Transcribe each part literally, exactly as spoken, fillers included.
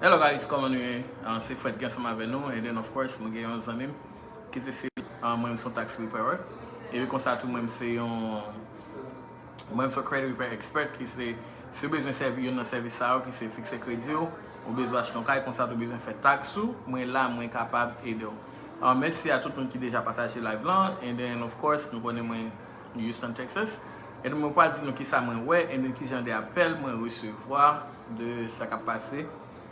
Hello guys, kòman nou ye? Ah, se Fred ki ansanm avè nou, and then of course, mwen gen yon zanmi m ki se Cyril. Ah, mwen, m se yon tax preparer. Epi konsa tou, mwen, m se yon, mwen, m se yon credit repair expert, ki se, si w bezwen sèvi youn nan sèvis sa yo, ki se fikse kredi w, ou bezwen achte yon kay, konsa tou, ou bezwen fè tax ou, mwen la, mwen kapab ede w. Ah, mèsi a tout moun ki deja pataje live lan, and then of course, nou konnen mwen Houston, Texas. And then mwen pral di nou kisa mwen wè, and then kijan de apèl mwen resevwa de sa k ap pase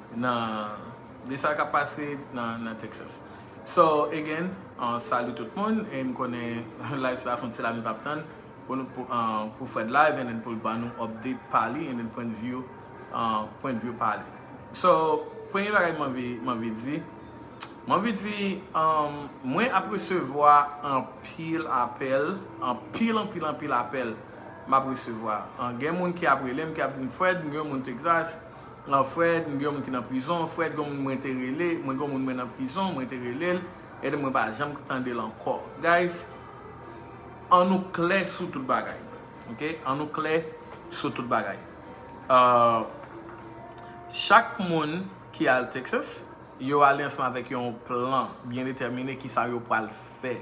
nan, de sa k ap pase nan, nan Texas. So, again, uh, salut tout moun, e m konnen live sa se yon ti la nou t ap tann pou nou, pou, uh, pou Fred live, and then pou l ban nou update pa li, and then point of view, uh, point of view pa li. So, premye bagay m anvi, m anvi di, m anvi di, um, mwen ap resevwa anpil apèl, anpil, anpil, anpil apèl m ap resevwa. Uh, gen moun ki ap rele m, ki ap di m, Fred, m gen yon moun Texas, uh, Fred, m gen yon moun ki nan prizon, Fred, gen yon moun mwen te rele, mwen gen yon moun mwen nan prizon, mwen te rele l, e mwen pa janm tande l ankò. Guys, an nou klè sou tout bagay. Ok? An nou klè sou tout bagay. Uh, chak moun ki al Texas, yo ale ansanm avèk yon plan byen detèmine ki sa yo pral fè.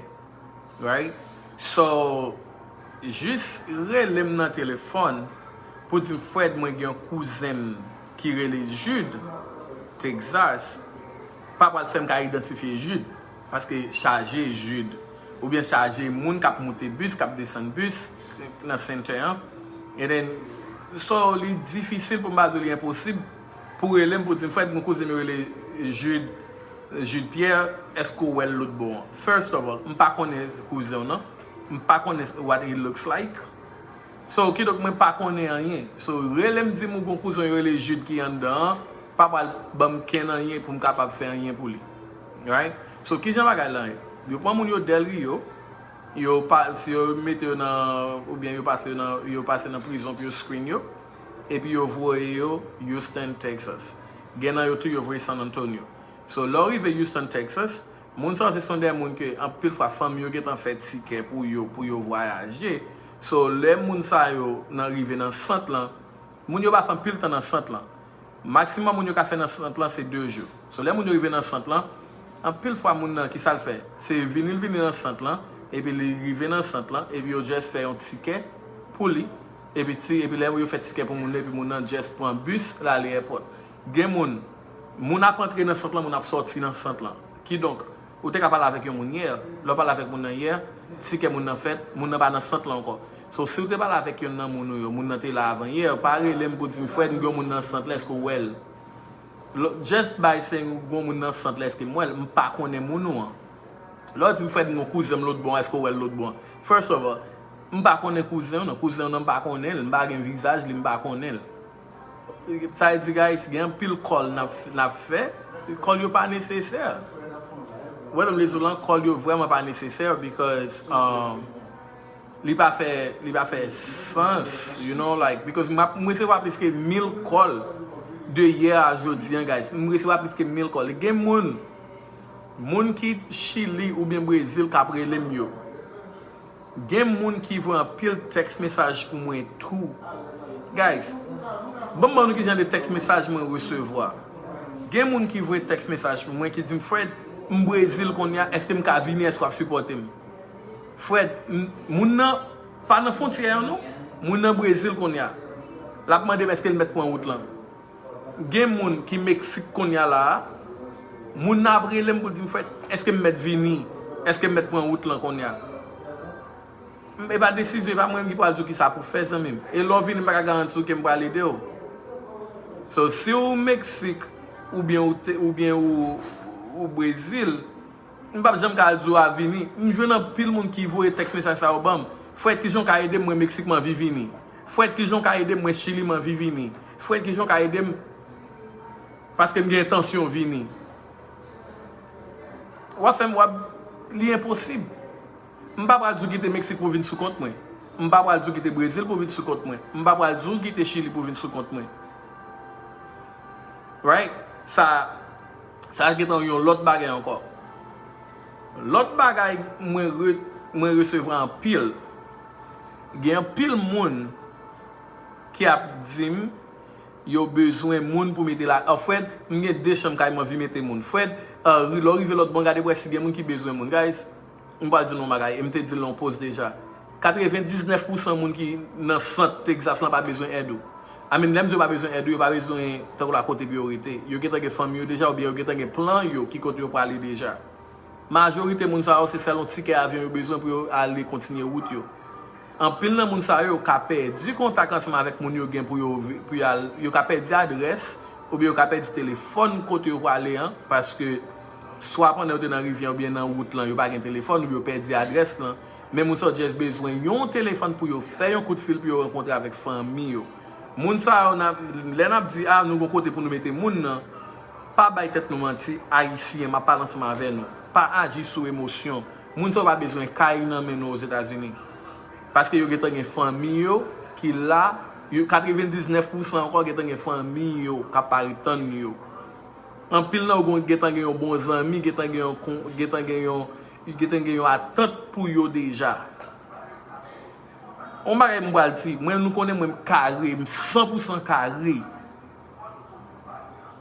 Right? So, jis rele m nan telefòn pou di m, Fred, mwen gen yon kouzen m ki rele Jude, Texas. Pa pral fè m ka idantifye Jude, paske chaje Jude, oubyen chaje moun k ap moute bis, k ap desann bis nan center an. And then, so, li difisil pou m pa di w li enposib pou rele m pou di m, Fred, gen yon kouzen m yo rele Jude, Jude Pierre, èske w wè l lòt bò an? First of all, m pa konnen kouzen w nan. M pa konnen what he looks like. So, kidonk, mwen pa konnen anyen. So, rele m, di m ou gen yon kouzen yo rele Jude ki anndan an, pa pral ban m kenn anyen pou m kapab fè anyen pou li. Right? So, kijan bagay lan ye? Yo pran moun yo Del Rio, yo pa, si yo mete yo nan, oubyen yo pase yo nan, yo pase nan prizon pou yo screen yo, epi yo voye yo Houston, Texas. Gen nan yo tou yo voye San Antonio. So, lè w rive Houston, Texas, moun sa yo se son de moun ke anpil fwa fanmi yo gentan fè tikè pou yo, pou yo vwayaje. So, lè moun sa yo nan rive nan sant lan, moun yo pase anpil tan nan sant lan. Maksimòm moun yo ka fè nan sant lan se de jou. So, lè moun yo rive nan sant lan, anpil fwa moun nan, kisa l fè? Se vini l vini nan sant lan, epi li rive nan sant lan, epi yo just fè yon tikè pou li, epi ti, epi lè yo fè tikè pou moun nan, epi moun nan just pran bis, l ale èpòt. Gen moun, moun ap antre nan sant lan, moun ap sòti nan sant lan. Kidonk, ou te ka pale avèk yon moun yè, lè w pale avèk moun nan yè, tikè moun nan fèt, moun nan pa nan sant lan ankò. So, si w te pale avèk youn nan moun ou yo, moun nan te la avan yè, pa rele m pou di m, Fred, m gen yon moun nan sant lan, èske w wè l? Lo-, just by saying ou gen yon moun nan sant lan, èske m wè l? M pa konnen moun ou an. Lè w di m, Fred, m gen yon kouzen m lòt bò an, èske w wè l lòt bò an? First of all, m pa konnen kouzen w nan, kouzen w nan m pa konnen l, m pa gen vizaj li, m pa konnen l. Sa vle di, guys, gen anpil call n ap, n ap fè, call yo pa nesesè. Wè, m vle di w lan, call yo vrèman pa nesesè because, um, li pa fè, li pa fè sans, you know, like, because m ap, m resevwa plis ke mil call de yè a jodi an, guys. M resevwa plis ke mil call. Gen moun, moun ki Chili oubyen Brezil k ap rele m yo. Gen moun ki voye anpil text message pou mwen tou. Guys, ban m ban nou kijan de text message mwen resevwa. Gen moun ki voye text message pou mwen ki di m, Fred, m Brezil kounye a, èske m ka vini, èske w ap sipòte m? Fred, m-, moun nan pa nan fwontyè an non. Moun nan Brezil kounye a. L ap mande m èske l mèt pran wout lan. Gen moun ki Meksik kounye a la a. Moun nan ap rele m pou di m, Fred, èske m mèt vini? Èske m mèt pran wout lan kounye a? M, e pa desizyon, e pa mwen menm ki pral di w kisa pou fè, zanmi m. E lè w vini, m pa ka garanti w ke m pral ede w. So, si w Meksik, oubyen ou te, oubyen ou, ou Brezil, m p ap janm ka al di w a vini. M jwenn anpil moun ki voye text message sa yo ban m. Fred, kijan w ka ede m? Mwen Meksik, m anvi vini. Fred, kijan w ka ede m? Mwen Chili, m anvi vini. Fred, kijan w ka ede m? Paske m gen entansyon vini. W ap fè m, w ap, li enposib. M pa pral di w kite Meksik pou vin sou kont mwen. M pa pral di w kite Brezil pou vin sou kont mwen. M pa pral di w kite Chili pou vin sou kont mwen. Right? Sa, sa gentan yon lòt bagay ankò. Lòt bagay mwen re-, mwen resevwa anpil. Gen anpil moun ki ap di m, Yo bezwen moun pou mete la. Ah, Fred, m gen de chanm kay m anvi mete moun. Fred, ah, ri- lè w rive lòt bò, gade pou wè si gen moun ki bezwen moun. Guys, m pral di nou yon bagay, e m te di l nan yon post deja. Katrevendiznèf pousan moun ki nan sant Texas lan pa bezwen èd ou. I mean, lè m di yo pa bezwen èd ou, yo pa bezwen tankou la kote pou yo rete. Yo gentan gen fanmi yo deja, oubyen yo gentan gen plan yo, ki kote yo prale deja. Majorite moun sa yo, se sèl yon tikè avyon yo bezwen pou yo ale kontinye wout yo. Anpil nan moun sa yo ka pèdi kontak ansanm avèk moun yo gen pou yo vi- pou y al, yo ka pèdi adrès, oubyen yo ka pèdi telefòn kote yo prale an, paske swa pandan yo te nan rivyè oubyen nan wout lan, yo pa gen telefòn, oubyen yo pèdi adrès lan. Men moun sa yo just bezwen yon telefòn pou yo fè yon kout fil pou yo rankontre avèk fanmi yo. Moun sa yo, n ap- lè n ap di, ah, nou gon kote pou nou mete moun nan, pa bay tèt nou manti, Ayisyen, m ap pale ansanm avè nou. Pa aji sou emosyon. Moun sa yo pa bezwen kay nan men nou Ozetazini. Paske yo gentan gen fanmi yo ki la, yo, katrevendiznèf pousan ankò gentan gen fanmi yo k ap pare tann yo. Anpil nan yo gon- gentan gen yon bon zanmi, gentan gen yon kon- gentan gen yon, gentan gen yon atant pou yo deja. On bagay m pral di, mwen nou konnen mwen m kare, m san pousan kare.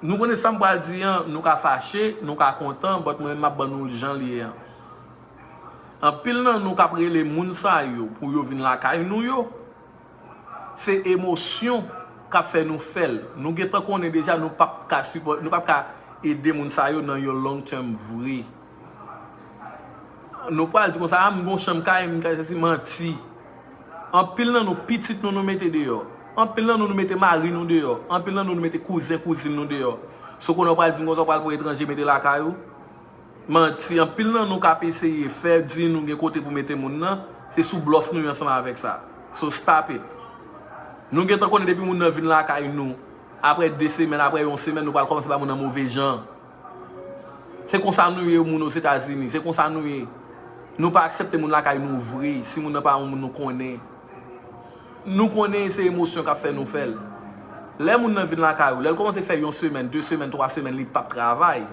Nou konnen sa m pral di an, nou ka fache, nou ka kontan, but mwen m ap ban nou l jan l ye an. Anpil nan nou k ap rele moun sa yo pou yo vin lakay nou yo, se emosyon k ap fè nou fè l. Nou gentan konnen deja nou p ap ka sipò- nou p ap ka ede moun sa yo nan yon long term vre. Nou pral di konsa, ah, m gon chanm kay, m kay, se manti. Anpil nan nou, pitit nou, nou mete deyò. Anpil nan nou, nou mete mari nou deyò. Anpil nan nou, nou mete kouzen, kouzin nou deyò. So konnen w pral di m konsa, w pral pran etranje mete lakay ou? Manti, anpil nan nou k ap eseye fè di nou gen kote pou mete moun nan, se sou blòf nou ye ansanm avèk sa. So stop it. Nou gentan konnen depi moun nan vin lakay nou, apre de semèn, apre yon semèn, nou pral kòmanse bay moun nan move jan. Se konsa nou ye, moun Ozetazini. Se konsa nou ye. Nou pa aksepte moun lakay nou vre, si moun nan pa yon moun nou konnen. Nou konnen se emosyon k ap fè nou fè l. Lè moun nan vin lakay ou, lè l kòmanse fè yon semèn, de semèn, twa semèn, li p ap travay.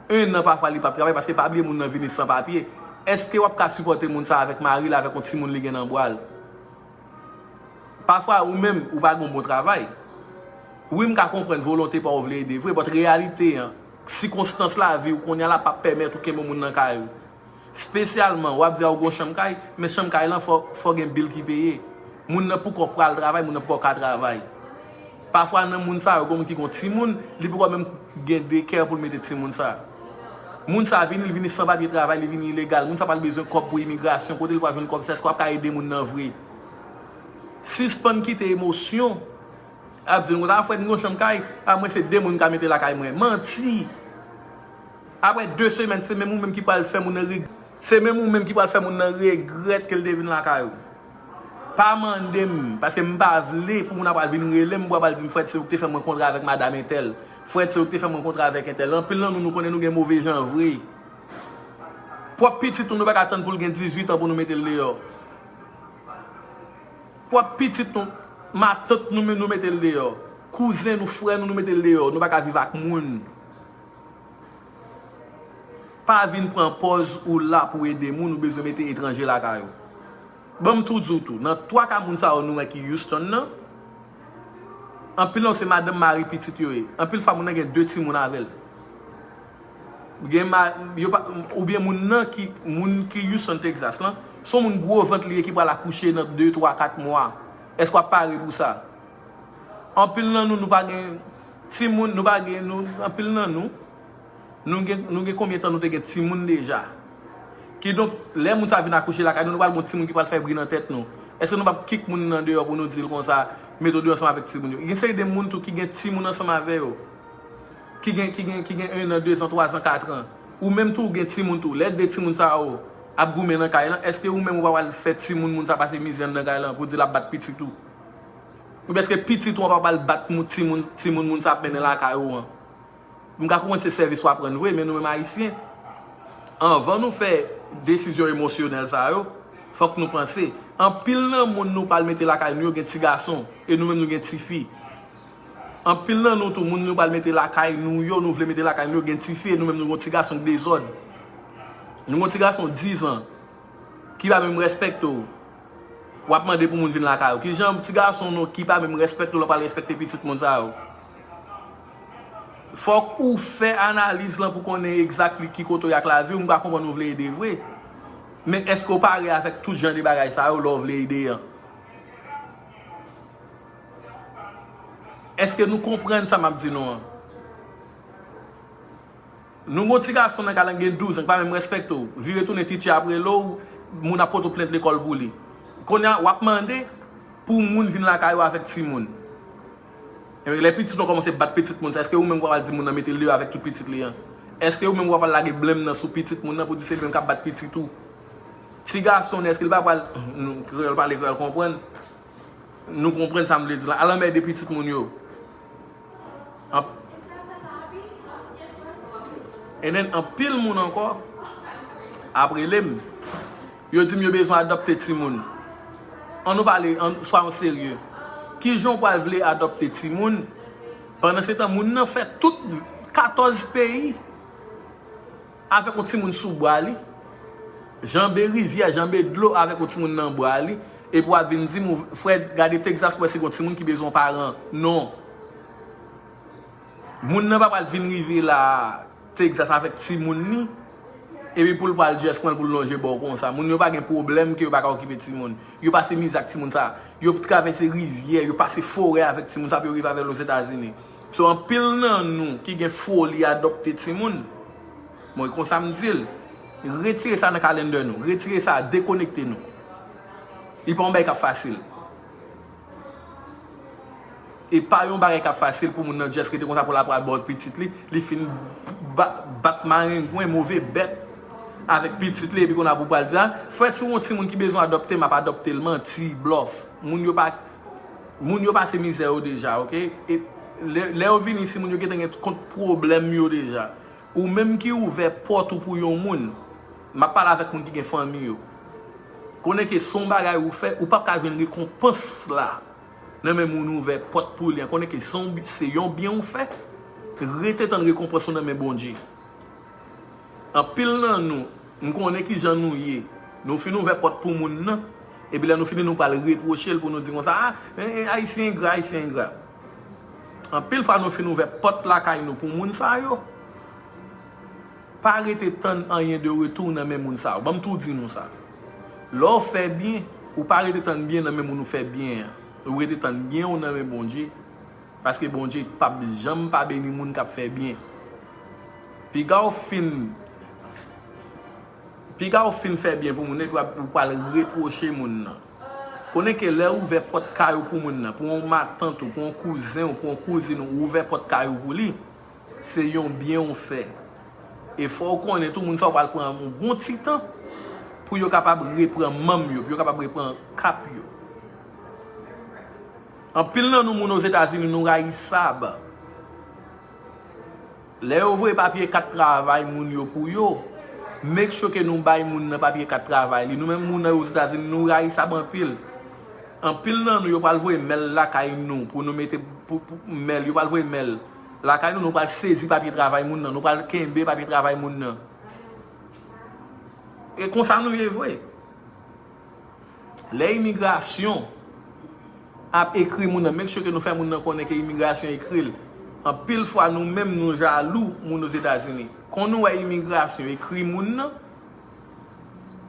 En an pafwa li p ap travay, paske pa bliye moun nan vini san papye. Èske w ap ka sipòte moun sa avèk mari l, avèk yon timoun li gen nan bra l? Pafwa ou menm, ou pa gen yon bon travay. Wi, m ka konprann volonte pa w vle ede vre, but reyalite an, sikonstans lavi w kounye a la p ap pèmèt ou kenbe moun nan kay ou. Espesyalman, w ap di a ou gon chanm kay, men chanm kay lan fò, fò gen bil ki peye. Moun nan poko pral travay, moun nan poko ka travay. Pafwa nan moun sa yo, gon moun ki gon timoun, li poko menm gen de kè pou l mete timoun sa. Moun sa vini, li vini san papye travay, li vini ilegal. Moun sa pral bezwen kòb pou imigrasyon, kote li pral jwenn kòb sa, èske w ap ka ede moun nan vre? Sispann kite emosyon ap di nou konsa, ah, Fred, m gon chanm kay, ah, mwen se de moun m ka mete lakay mwen. Manti! Apre de semèn, se menm ou menm ki pral fè moun nan reg- se menm ou menm ki pral fè moun nan regrèt ke l te vin lakay ou. Pa mande m, paske m pa vle pou moun ap pral vin rele m, pou ap pral di m, Fred, se ou ki te fè m rankontre avèk madanm entèl. Fred, se ou ki te fè m rankontre avèk entèl. Anpil nan nou, nou konnen nou gen move jan vre. Pwòp pitit nou, nou pa ka tann pou l gen dizuit an pou nou mete l deyò. Pwòp pitit nou, matant nou, nou mete l deyò. Kouzen nou, frè nou, nou mete l deyò. Nou pa ka viv ak moun. Pa vin pran pòz ou la pou ede moun, ou bezwen mete etranje lakay ou. Ban m tou di w tou, nan twa ka moun sa yo nou wè ki Houston nan, anpil nan yo se madanm, mari, pitit yo ye. Anpil fwa moun nan gen de timoun avè l. Gen ma- yo pa- oubyen moun nan ki, moun ki Houston, Texas lan, se yon moun gwo vant li ye ki pral akouche nan de, twa, kat mwa. Èske w ap pare pou sa? Anpil nan nou, nou pa gen timoun, nou pa gen, nou, anpil nan nou, nou gen, nou gen konbyen tan nou te gen timoun deja? Kidonk, lè moun sa vin akouche lakay nou, nou pral gen yon timoun ki pral fè bri nan tèt nou. Èske nou p ap kik moun nan deyò pou nou di l konsa, mete w deyò ansanm avèk timoun yo? Gen seri de moun tou ki gen timoun ansanm avè yo. Ki gen, ki gen, ki gen en an, de zan, twa zan, kat an. Ou menm tou, ou gen timoun tou. Lè de timoun sa yo ap goumen nan kay lan, èske ou menm ou pa pral fè timoun moun sa pase mizè anndan kay lan pou di l ap bat pitit ou? Oubyen èske pitit ou an pa pral bat moun, timoun, timoun moun sa ap mennen lakay ou an? M ka konprann se sèvis w ap rann vre, men nou menm Ayisyen, anvan nou fè desizyon emosyonèl sa yo, fòk nou panse. Anpil nan moun nou pral mete lakay nou yo gen ti gason, e nou menm nou gen ti fi. Anpil nan nou tou, moun nou pral mete lakay nou yo, nou vle mete lakay nou yo, gen ti fi, e nou menm nou gon ti gason k dezòd. Nou gon ti gason diz an, ki pa menm respekte w. W ap mande pou moun vin lakay ou. Kijan ti gason nou ki pa menm respekte w la pral respekte pitit moun sa yo? Fòk ou fè analiz lan pou konnen exactly ki kote w ak lavi w. M ka konprann ou vle ede vre. Men èske w pare avèk tout jan de bagay sa yo lè w vle ede an? Èske nou konprann sa m ap di nou an? Nou gon ti gason nan kay la gen douz an, ki pa menm respekte w. Vire tounen teacher ap rele w, moun ap pote w plent lekòl pou li. Kounye a, w ap mande pou moun vin lakay ou avèk timoun. Ebyen, lè pitit ou kòmanse bat pitit moun sa, èske ou menm w ap al di moun nan mete l deyò avèk tout pitit li an? Èske ou menm w ap al lage blenm nan sou pitit moun nan pou di se li menm k ap bat pitit ou? Ti gason, èske l pa pral, nou, kreyòl pale, kreyòl konprann. Nou konprann sa m vle di la. Al anmède pitit moun yo. Anp-, and then, anpil moun ankò ap rele m. Yo di m yo bezwen adopte timoun. An nou pale, an, swa nou serye. Kijan w pral vle adopte timoun? Pandan se tan, moun nan fè tout katòz peyi avèk yon timoun sou bra li, janbe rivyè, janbe dlo avèk yon timoun nan bra li, epi w ap vin di m, frè, gade Texas pou wè si gon timoun ki bezwen yon paran. Non. Moun nan pa pral vin rive la, Texas avèk timoun li, epi pou l pral just pran l pou l lonje ba w konsa. Moun yo pa gen pwoblèm ke yo pa ka okipe timoun. Yo pase mizè ak timoun sa. Yo travèse rivyè, yo pase forè avèk timoun sa pou yo rive avè l Ozetazini. So, anpil nan nou ki gen foli adopte timoun, mwen konsa m di l, retire sa nan calendar nou, retire sa, dekonekte nou. Li pa yon bagay k ap fasil. E pa yon bagay k ap fasil pou moun nan just rete konsa pou l ap pral ba w pitit li, li fin ba-, bat marengwen, move bèt avèk pitit li, epi kounye a pou pral di, a, frè, si w gon timoun ki bezwen adopte, m ap adopte l, manti, blòf. Moun yo pa, moun yo pase mizè yo deja, oke? E lè, lè yo vini isi, moun yo gentan gen kont pwoblèm yo deja. Ou menm ki ouvè pòt ou pou yon moun, m ap pale avèk moun ki gen fanmi yo. Konnen ke se yon bagay ou fè, ou p ap ka jwenn rekonpans la nan men moun ou ouvè pòt pou li an. Konnen ke se yon bi-, se yon byen ou fè, rete tann rekonpans ou nan men Bondye. Anpil nan nou, m konnen kijan nou ye. Nou fin ouvè pòt pou moun nan, epi lè nou fini, nou pral repwoche l pou nou di konsa, a, e, e, Ayisyen engra, Ayisyen engra. Anpil fwa, nou fin ouvè pòt lakay nou pou moun sa yo. Pa rete tann anyen de retou nan men moun sa yo. Ban m tou di nou sa. Lè w fè byen, ou pa rete tann byen nan men moun ou fè byen an. Ou rete tann byen w nan men Bondye. Paske Bondye p ap janm pa beni moun k ap fè byen. Piga w fin, piga w fin fè byen pou moun, epi w ap, ou pral repwoche moun nan. Konnen ke lè ou ouvè pòt kay ou pou moun nan, pou yon matant ou, pou yon kouzen ou, pou yon kouzin ou, ou ouvè pòt kay ou pou li, se yon byen ou fè. E fò w konnen tou, moun sa yo pral pran yon bon ti tan pou yo kapab repran manm yo, pou yo kapab repran kap yo. Anpil nan nou moun Ozetazini, nou rayisab. Lè yo voye papye kat travay moun yo pou yo, make sure ke nou bay moun nan papye kat travay li. Nou menm moun nan Ozetazini, nou rayisab anpil. Anpil nan nou, yo pral voye mèl lakay nou pou nou mete pou, pou mèl, yo pral voye mèl lakay nou, nou pral sezi papye travay moun nan, nou pral kenbe papye travay moun nan. E konsa nou ye vre. Lè imigrasyon ap ekri moun nan, make sure ke nou fè moun nan konnen ke imigrasyon ekri l. Anpil fwa, nou menm, nou jalou, moun Ozetazini. Kon nou wè imigrasyon ekri moun nan,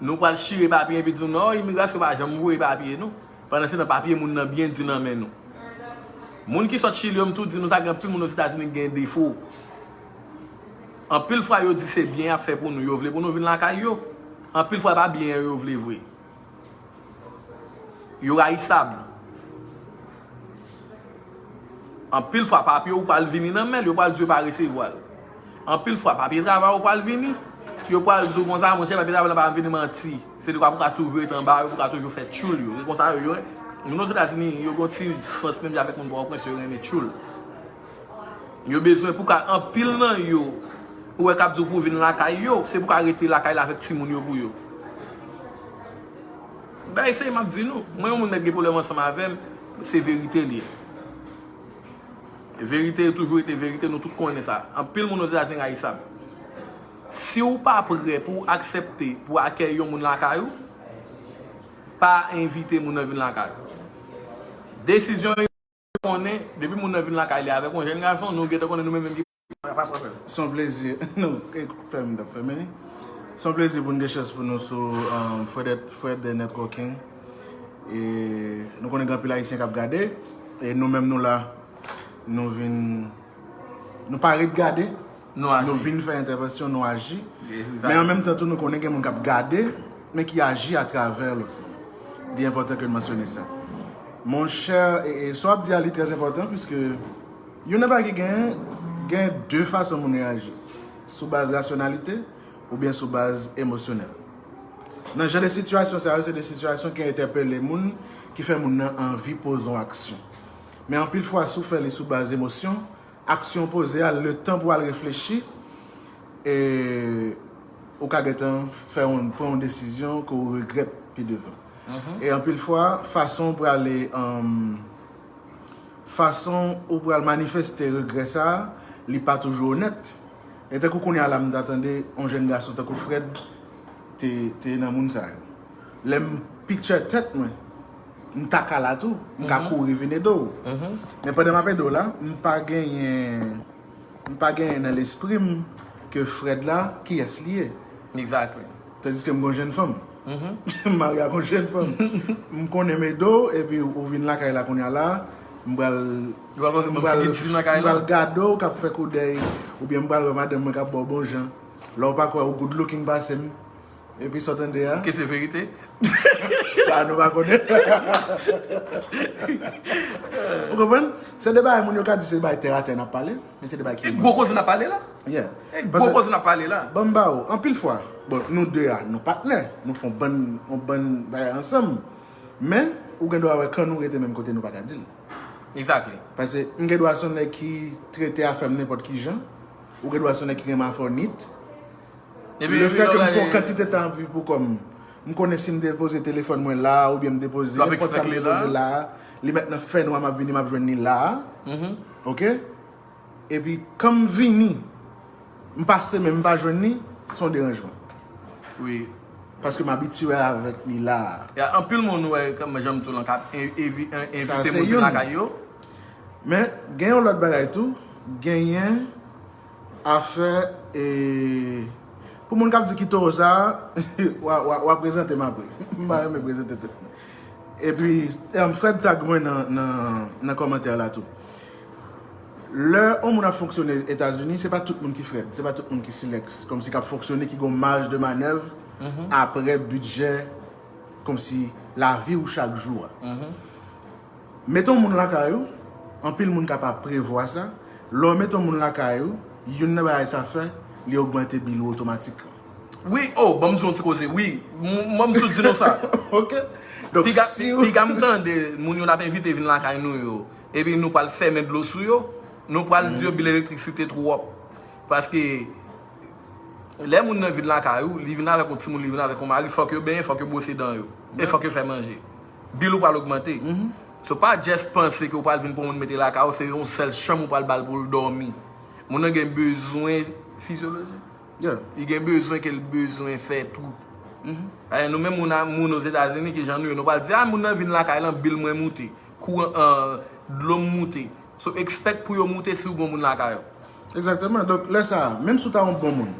nou pral chire papye epi di nou, non, imigrasyon pa janm voye papye, non. Pandan se tan, papye moun nan byen di nan men nou. Moun ki sot Chili yo, m tou di nou sa, gen anpil moun Ozetazini ki gen defo. Anpil fwa, yo di se byen y ap fè pou nou, yo vle pou nou vin lakay yo. Anpil fwa, e pa byen yo vle vre. Yo rayisab. Anpil fwa, papye ou pral vini nan men l, yo pral di yo pa resevwa l. Anpil fwa, papye travay ou pral vini, yo pral di w konsa, monchè, papye travay la pa vini, manti. Se dekwa pou ka toujou rete anba yo, pou ka toujou fè tchoul yo. Se konsa yo, yo, moun Ozetazini, yo gon ti sans menm jan avèk moun Pòtoprens, yo renmen tchoul. Yo bezwen pou ka anpil nan yo, ou wè k ap di w pou vin lakay yo, se pou ka rete lakay la avèk timoun yo pou yo. Bagay serye m ap di nou. Mwen, yon moun mèt gen pwoblèm ansanm avè m, se verite l ye. Verite toujou rete verite, nou tout konnen sa. Anpil moun Ozetazini rayisab. Si w pa prè pou w aksepte pou akèy yon moun lakay ou, pa envite moun nan vin lakay ou. Desizyon yo konnen, depi moun nan vin lakay li avèk yon jèn gason, nou gentan konnen nou menm menm ki pa sa fè. Se yon plezi. Nou, e, fèmen, m t ap fèmen li. Se yon plezi pou n gen chans pou nou sou, um, Fred, Fred Networking. E nou konnen gen anpil Ayisyen k ap gade. E nou menm nou la, nou vin, nou pa ret gade. Nou aji. Nou vin fè entèvansyon, nou aji. Men an menm tan tou, nou konnen gen moun k ap gade, men ki aji atravè lòt moun. Li enpòtan ke n mansyone sa. Monchè, e, e sa w ap di a, li trè enpòtan, piske youn nan bagay ki genyen, gen de fason moun reyaji. Sou baz rasyonalite oubyen sou baz emosyonèl. Nan jan de sitiyasyon sa yo, se de sitiyasyon ki entèpele moun, ki fè moun nan anvi poze yon aksyon. Men anpil fwa, si w fè li sou baz emosyon, aksyon poze a, letan pou w al reflechi, e ou ka gentan fè yon, pran yon desizyon ke w regrèt pi devan. E anpil fwa, fason w prale, um, fason ou pral manifeste regrè sa a, li pa toujou onèt. E tankou kounye a la, m ta tande yon jèn gason tankou Fred te, te nan moun sa yo. Lè m picture tèt mwen, m ta ka la tou, m ka kouri vin ede w. Men pandan m ap ede w la, m pa genyen, m pa genyen nan lespri m ke Fred la, kiyès li ye. Exactly. Tandiske m gon jèn fanm. M marye ak yon jèn fanm. M konnen m ede w, epi ou vin lakay la kounye a la, m pral, m pral, m pral gade w k ap fè koudèy, oubyen m pral wè madanm mwen k ap ba w bon jan. Lè w pa kwè, ou good looking pase m. Epi sa w tande a? Ke se verite? Sa nou pa konnen. Ou konprann? Se de bagay moun yo ka di se bagay tè a tè n ap pale, men se de bagay ki... E gwo koze n ap pale la? Yeah. E gwo koze n ap pale la? Ban m ba ou, anpil fwa, bon, nou de a, nou patnè, nou fè yon bann, yon bann bagay ansanm, men ou gen dwa wè kan nou rete menm kote nou pa ka di l. Exactly. Paske m gen dwa se yon nèg ki trete afè m nenpòt ki jan, ou gen dwa se yon nèg ki renmen afè w nit, Epi, le fait que m fè yon kantite tan ap viv pou kò m, m konnen si m depoze telefòn mwen la, oubyen m depoze nenpòt sa m depoze la, li mèt nan fènwa, m ap vini, m ap jwenn li la. Ok? Epi, kan m vini, m pase men m pa jwenn li, se yon deranjman. Wi. Paske m abitye avèk li la. Y a anpil moun, wè, kòm jan m di w lan, k ap en-, evi-, en-, envite moun vin lakay yo. Men, gen yon lòt bagay tou, genyen afè, e, pou moun k ap di ki towo sa a, w a, w a, w a prezante m apre. M pa renmen prezante tèt mwen. Epi, em, Fred tag mwen nan, nan, nan kòmantè la tou. Lè yon moun ap fonksyone Etazini, se pa tout moun ki Fred, se pa tout moun ki Silex, kòmsi k ap fonksyone, ki gon maj de manèv apre bidjè, kòmsi lavi w chak jou a. Mete yon moun lakay ou, anpil moun ka pa prevwa sa. Lè w mete yon moun lakay ou, youn nan bagay sa fè, li ogmante bil ou otomatik. Wi, oh, ban m di w yon ti koze, wi. M, ban m tou di nou sa. Ok. Donk, piga, si w piga m tande moun yo n ap envite vin lakay nou yo, epi nou pral fèmen dlo sou yo, nou pral di yo bil elektrisite twòp. Paske lè moun nan vin lakay ou, li vin avèk yon timoun, li vin avèk yon mari, fòk yo benyen, fòk yo bwose dan yo. E fòk yo fè manje. Bil ou pral ogmante. So pa just panse ke w pral vin pran moun mete lakay ou, se yon sèl chanm ou pral ba l pou l dòmi. Moun nan gen bezwen fizyolojik. Li gen bezwen ke l bezwen fè tou. E nou menm moun a, moun Ozetazini, ki jan nou ye, nou pral di, a, moun nan vin lakay lan, bil mwen moute, kouran, an, dlo m moute. So, expect pou yo moute si w gon moun lakay ou. Egzakteman. Donk, lè sa a, menm si w ta yon bon moun,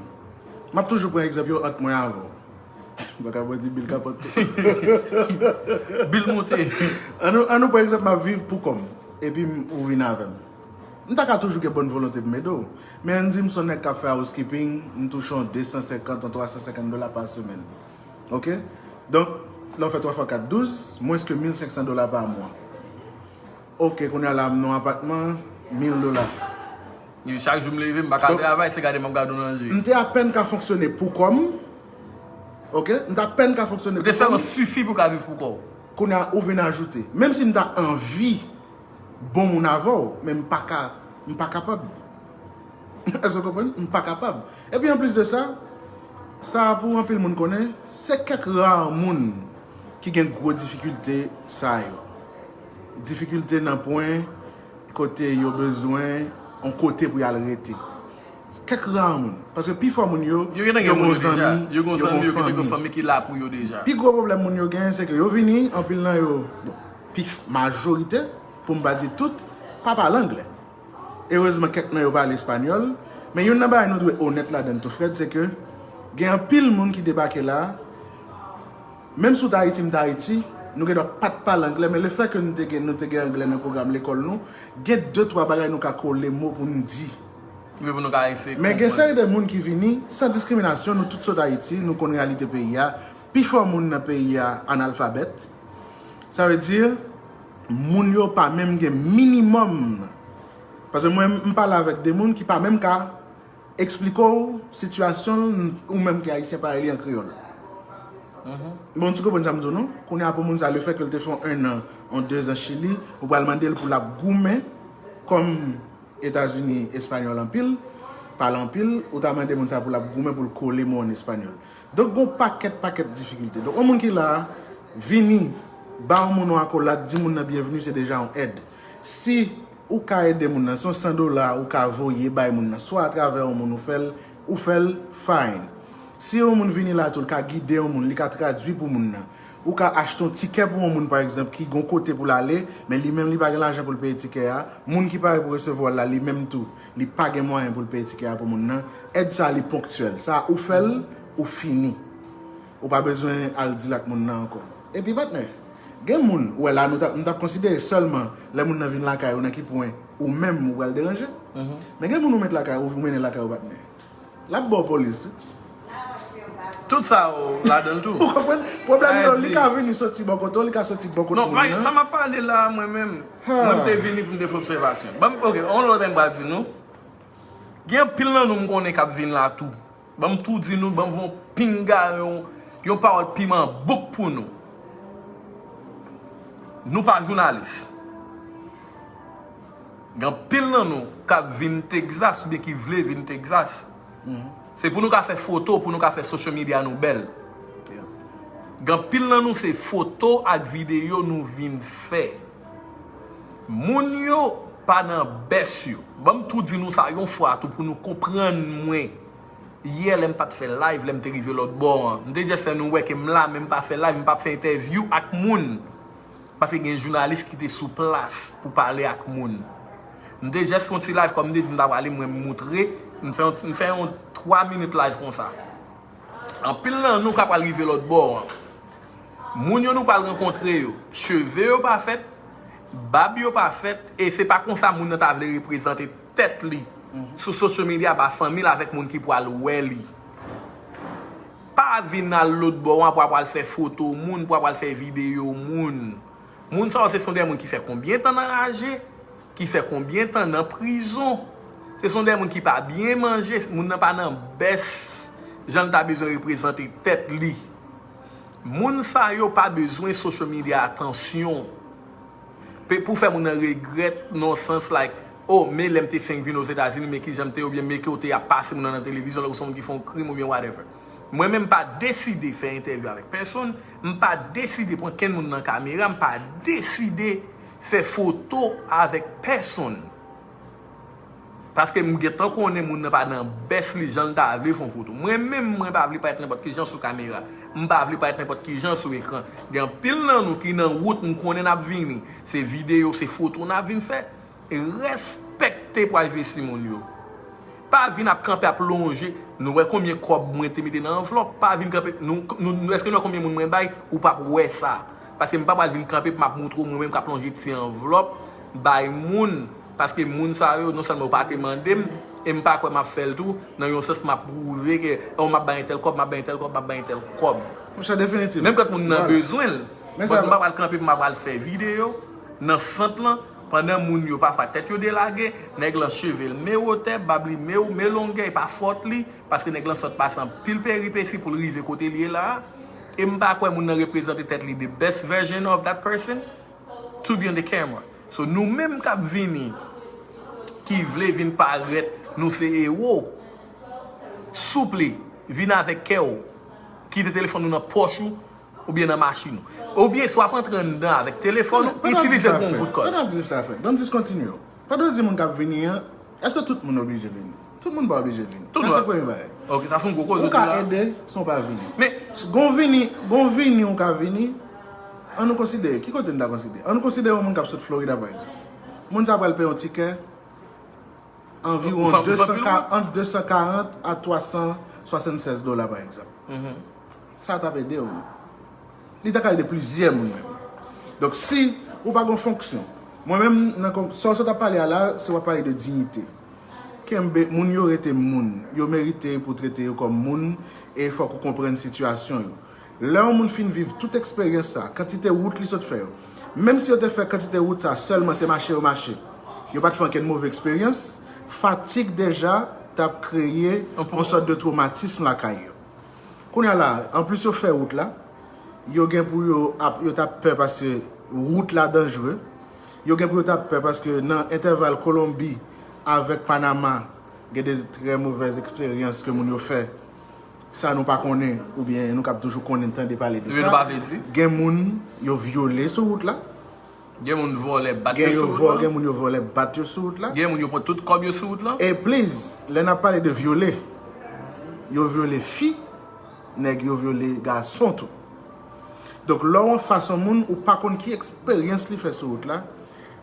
m ap toujou pran egzanp yo ant mwen avè w. M pa ka di bil kapòt tou. Bil moute. Ann nou, ann nou pran egzanp, m ap viv pou kò m, epi m, ou vin avè m. M ta ka toujou gen bòn volonte pou m ede w. Men ann di m se yon nèg k ap fè housekeeping, m touche yon de san senkant, yon twa san senkant dola pa semèn. Ok? Donk, lè w fè twa fwa kat, douz, mwens ke mil senk san dola pa mwa. Ok, kounye a la, m nan yon apatman, mil dola. Epi chak jou m leve, m pa ka travay, se gade m ap gade w nan je. M te apèn ka fonksyone pou kò m. Ok? M te apèn ka fonksyone pou kò m. Ou te sèlman sifi pou ka viv pou kò w. Kounye a, ou vin ajoute. Menm si m ta anvi bon moun avè w, men m pa ka, m pa kapab. Èske w konprann? M pa kapab. Epi anplis de sa, sa pou anpil moun konnen, se kèk ra moun ki gen gwo difikilte sa yo. Difikilte nan pwen kote yo bezwen yon kote pou y al rete. Kèk ra moun. Paske pifò moun yo, yo gen nan gen moun yo deja. Yo gen zanmi, yo gen fanmi ki la pou yo deja. Pi gwo pwoblèm moun yo genyen, se ke yo vini, anpil nan yo, bon, pi majorite, pou m pa di tout, pa pale anglè. Erezman, kèk nan yo pale espanyòl. Men youn nan bagay nou dwe onèt ladan tou, Fred, se ke gen anpil moun ki debake la, menm si w t Ayiti, m t Ayiti, nou gen dwa pa t pale anglè, men lefètke nou te gen, nou te gen anglè nan pwogram lekòl nou, gen de twa bagay nou ka kole mo pou n di. Men gen seri de moun ki vini, san diskriminasyon, nou tout sot Ayiti, nou konn reyalite peyi a. Pifò moun nan peyi a analfabèt. Sa vle di, moun yo pa menm gen minimòm. Paske mwen, m pale avèk de moun ki pa menm ka eksplike w sitiyasyon l, ou menm ki ayisyen parèy li an kreyòl. Bon, ti konprann sa m di w non? Kounye a pou moun sa, lefètke l te fè yon ennan, yon dezan Chili, ou pral mande l pou l ap goumen kòm Etazini espanyòl anpil, pale anpil, ou ta mande moun sa pou l ap goumen pou l kole mo an espanyòl. Donk, gon pakèt, pakèt difikilte. Donk, yon moun ki la a, vini, ba yon moun yon akolad, di moun nan byenvni, se deja yon èd. Si ou ka ede moun nan, se yon san dola ou ka voye bay moun nan, swa atravè yon moun ou fè l, ou fè l, fine. Si yon moun vini la tou, l ka gide yon moun, li ka tradui pou moun nan. Ou ka achte yon tikè pou yon moun, pa egzanp, ki gon kote pou l ale, men li menm li pa gen lajan pou l peye tikè a. Moun ki pare pou resevwa l la, li menm tou, li pa gen mwayen pou l peye tikè a pou moun nan. Èd sa a, li ponktyèl. Sa a, ou fè l, ou fini. Ou pa bezwen al di l ak moun nan ankò. Epi, patnè, gen moun, ou wè la, nou t ap, m t ap konsidere sèlman lè moun nan vin lakay ou, nan ki pwen ou menm ou pral deranje. Men gen moun ou met lakay ou, ou mennen lakay ou, patnè. L ap ba w polis tou. Tout sa yo ladan l tou. Ou konprann? Pwoblèm yo, li ka vini soti bò kote w, li ka soti bò kote moun nan. Non, sa m ap pale la a, mwen menm, mwen m te vini pou m te fè obsèvasyon. Ban m, ok, yon lòt bagay m pral di nou. Gen anpil nan nou m konnen k ap vin la tou. Ban m tou di nou, ban m voye yon pinga, yon, yon pawòl piman bouk pou nou. Nou pa jounalis. Gen anpil nan nou k ap vin Texas oubyen ki vle vin Texas. Se pou nou ka fè foto, pou nou ka fè social media nou bèl. Gen anpil nan nou se foto ak videyo nou vin fè. Moun yo pa nan bès yo. Ban m tou di nou sa yon fwa tou pou nou konprann mwen. Yè lè m pa t fè live, lè m te rive lòt bò an, m te just fè nou wè ke m la, men m pa fè live, m p ap fè entèvyou ak moun. Paske gen jounalis ki te sou plas pou pale ak moun. M te just fè yon ti live kòm m te di m ta prale, mwen m moutre, m fè yon, m fè yon twa minit live konsa. Anpil nan nou ka pral rive lòt bò an. Moun yo nou pral rankontre yo, cheve yo pa fèt, bab yo pa fèt, e se pa konsa moun nan ta vle reprezante tèt li sou social media ba fanmi l avèk moun ki pral wè li. Pa vin al lòt bò an pou ap al fè foto moun, pou ap al fè videyo moun. Moun sa yo se son de moun ki fè konbyen tan nan raje, ki fè konbyen tan nan prizon. Se son de moun ki pa byen manje, moun nan pa nan bès jan l ta bezwen reprezante tèt li. Moun sa yo pa bezwen social media atansyon. Pe, pou fè moun nan regrèt nan sans like, oh, men lè m te fenk vin Ozetazini, men kijan m te ye, oubyen men ke w te ap pase moun nan nan televizyon, lè w se moun ki fè yon krim oubyen whatever. Mwen menm m pa deside fè entèvyou avèk pèsonn, m pa deside pran kenn moun nan kamera, m pa deside fè foto avèk pèsonn. Paske m gentan konnen moun nan pa nan bès li jan l ta vle fè yon foto. Mwen menm, mwen pa vle parèt nenpòt kijan sou kamera. M pa vle parèt nenpòt kijan sou ekran. Gen anpil nan nou ki nan wout, m konnen n ap vini. Se videyo, se foto n ap vin fè. Respekte privacy moun yo. Pa vin ap kanpe ap lonje. Nou wè konbyen kòb mwen te mete nan anvlòp. Pa vin kanpe. Nou, nou, nou, èske nou wè konbyen moun mwen bay? Ou p ap wè sa. Paske m pa pral vin kanpe pou m ap moutre w mwen menm k ap lonje ti anvlòp bay moun. Paske moun sa yo, non sèlman yo pa te mande m, e m pa kwè m ap fè l tou, nan yon sans m ap pwouve ke, oh, m ap bay entèl kòb, m ap bay entèl kòb, m ap bay entèl kòb. Monchè, definitivman. Menm kòt moun nan bezwen l, but m pa pral kanpe pou m ap pral fè videyo nan sant lan, pandan moun yo pafwa tèt yo delage, nèg lan cheve l me wotè, bab li me, me longè, e pa fòt li, paske nèg lan sot pase anpil peripesi pou l rive kote l ye la a, e m pa kwè moun nan reprezante tèt li the best version of that person to be on the camera. So, nou menm k ap vini, ki vle vin parèt nou se ewo, souple, vin avèk kè w, kite telefòn ou nan pòch ou, oubyen nan machin ou. Oubyen si w ap antre anndan avèk telefòn ou, itilize l pou yon bout kòz. Pandan w ap di sa, Fred, ban m jis kontinye w. Pandan w di moun k ap vini an, èske tout moun oblije vini? Tout moun pa oblije vini. Tout Sa moun se premye bagay. Ok, sa se yon gwo koze Ou ou ka di la. Ede san w pa vini. Men Gon vini, gon vini ou ka vini. An nou konsidere, ki kote n ta konsidere? An nou konsidere yon moun k ap sot Florida, pa egzanp. Moun sa pral peye yon tikè anviwon ant de san karant a twa san swasannsèz dola, pa egzanp. Sa t ap ede w. Li ta ka ede plizyè moun menm. Donk, si ou pa gen fonksyon, mwen menm, nan sa w sot ap pale a la, se w ap pale de diyite. Kenbe moun yo rete moun. Yo merite pou trete yo kòm moun e fòk ou konprann sitiyasyon yo. Lè yon moun fin viv tout eksperyans sa, kantite wout li sot fè yo, menm si yo te fè kantite wout sa sèlman se mache yo mache, yo pa t fè ankenn move eksperyans, fatig deja t ap kreye yon sòt de twomatism lakay yo. Kounye a la, anplis yo fè wout la, yo gen pou yo ap, yo t ap pè paske wout la danjre. Yo gen pou yo t ap pè paske nan entèval Kolonbi avèk Panama, gen de trè movèz eksperyans ke moun yo fè. Sa nou pa konnen, oubyen nou kab toujou konnen tande pale de sa. Gen moun yo vyole sou wout la. Gen moun vòlè bat yo sou wout la. Gen moun yo vòlè bat yo sou wout la. Gen moun yo pran tout kòb yo sou wout la. E please, lè n ap pale de vyole, yo vyole fi, nèg yo vyole gason tou. Donk, lè w anfas yon moun, ou pa konn ki eksperyans li fè sou wout la,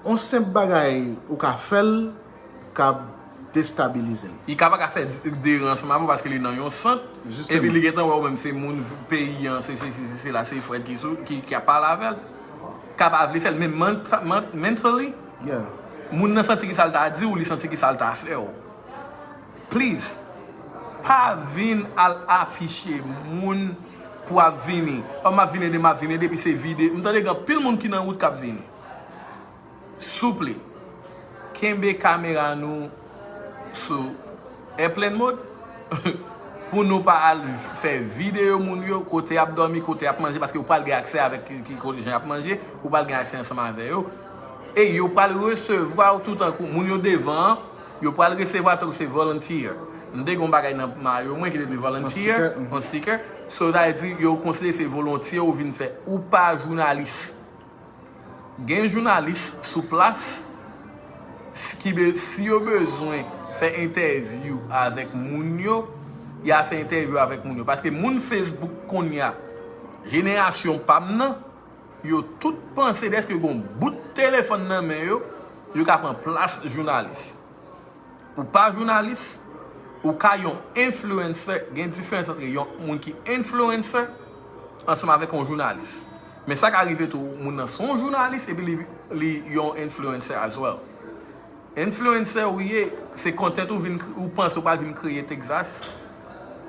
yon senp bagay ou ka fè l, kab destabilize l. Li ka pa ka fè de ran ansanm avè w paske li nan yon sant. Epi li gentan wè w menm se moun peyi an, se sesi, se sela, se frèt ki sou, ki, ki ap pale avè l. Ka pa vle fè l, men mentally, moun nan santi ki sa l ta di w, li santi ki sa l ta fè w. Please, pa vin al afiche moun pou ap vini. Ò, m ap vin ede, m ap vin ede, epi se vide. M tande gen anpil moun ki nan wout k ap vini. Souple, kenbe kamera nou sou airplane mode pou nou pa al fè videyo moun yo kote y ap dòmi, kote y ap manje, paske ou pral gen aksè avèk ki, ki kote jan y ap manje, ou pral gen aksè ansanm avè yo. E yo pral resevwa w toutankou moun yo devan an, yo pral resevwa w tankou se volunteer. M te gen yon bagay nan mayo mwen ki te di volunteer, yon sticker. So, sa vle di yo konsidere se volonte ou vin fè. Ou pa jounalis. Gen jounalis sou plas, si, ki be, si yo bezwen fè entèvyou avèk moun yo, y a fè entèvyou avèk moun yo. Paske moun Facebook kounye a, jenerasyon pa m nan, yo tout panse dèske yo gen yon bout telefòn nan men yo, yo ka pran plas jounalis. Ou pa jounalis, ou ka yon influencer, gen diferans ant yon moun ki influencer ansanm avèk yon jounalis. Men sa ka rive tou, moun nan se yon jounalis epi li, li yon influencer as well. Influencer ou ye, se content ou vin, ou panse ou pral vin kreye Texas,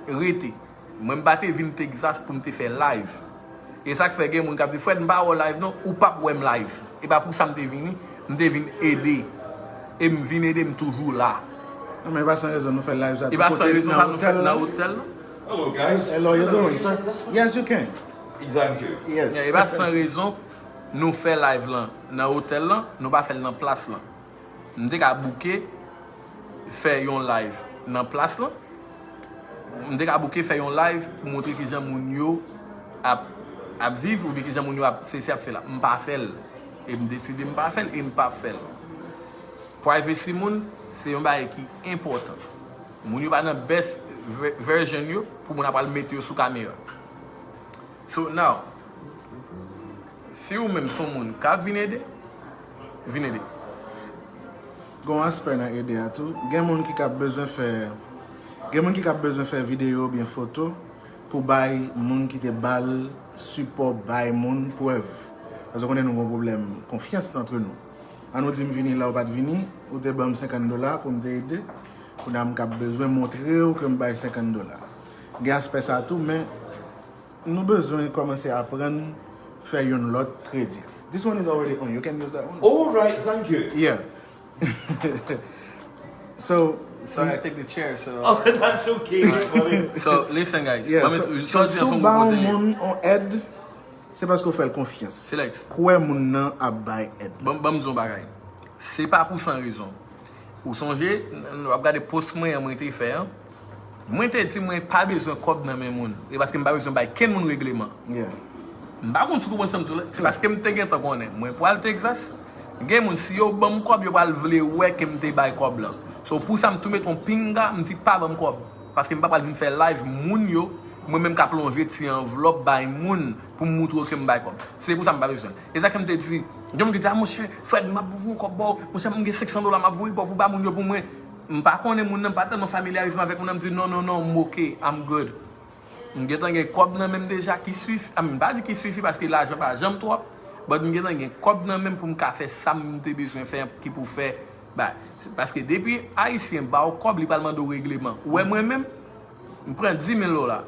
rete. Mwen m pa te vin Texas pou m te fè live. E sa k fè gen moun k ap di, Fred, m pa wè w live non, ou p ap wè m live. E pa pou sa m te vini, m te vin ede. E m vin ede, m toujou la. Non, men e pa san rezon nou fè live sa tou kote nan otèl la. Nan otèl la. Hello, guys. Hello, you doing, sir? Yes, you can. Thank you. Yes. E pa san rezon nou fè live lan nan otèl lan, nou pa fè l nan plas lan. M te ka bouke fè yon live nan plas lan. M te ka bouke fè yon live pou montre kijan moun yo ap, ap viv oubyen kijan moun yo ap sesi ap sela. M pa fè l. E m deside m pa fè l e m p ap fè l. Privacy moun, se yon bagay ki enpòtan. Moun yo pa nan best ve- version yo pou moun ap al mete yo sou kamera. So now, si ou menm se yon moun k ap vin ede, vin ede. Gon aspè nan ede a tou. Gen moun ki kab bezwen fè gen moun ki kab bezwen fè videyo oubyen foto pou bay moun ki te ba l sipò, bay moun prèv. Paske w konnen nou gon pwoblèm konfyans antre nou. An nou di m vini la ou pa t vini, ou te ban m senkant dola pou m te ede. Kounye a m kab bezwen montre w ke m bay senkant dola. Gen aspè sa tou, men nou bezwen kòmanse aprann fè youn lòt kredi. This one is already on. You can use that one. All right, thank you. Yeah. So, Sorry, I take the chair, so. Oh, that's okay, buddy. So, listen, guys. yeah, Ban m so, esplike- so sa w di si an w son ba gwo yon koze li. Moun yon èd, se paske w fè l konfyans. Silex. Kwè moun nan ap bay èd. Ban ban m di yon bagay. Se pa pou san rezon. Ou sonje, n- w ap gade post mwen an mwen te fè an. Mwen te di mwen pa bezwen kòb nan men moun. E paske m pa bezwen bay kenn moun regleman. Yeah. M pa konn si w konprann sa m di w la. Se paske m te gentan konnen. Mwen pral Texas. Gen moun, si yo ban m kòb, yo pral vle wè ke m te bay kòb lan. So pou sa m tou met yon pinga, m di pa ban m kòb. Paske m pa pral vin fè live moun yo, mwen menm ka plonje ti anvlòp bay moun pou m moutre yo ke m bay kòb. Se pou sa m pa bezwen l. E sa ke m te di, gen moun ki di, a monchè, Fred, m ap voye yon kòb ba w, monchè, m gen senk san dola m ap voye ba w pou ba moun yo pou mwen. M pa konnen moun nan, m pa tèlman familyarize m avèk moun nan, m di non, non, non, m oke, I'm good. M gentan gen kòb nan men m deja ki sifi, a m pa di ki sifi paske lajan pa janm twòp, but m gentan gen kòb nan men m pou m ka fè sa m te bezwen fè ki pou fè bay. Paske depi Ayisyen ba w kòb, li pral mande w regleman. Ou wè mwen menm, m pran dis mil dola.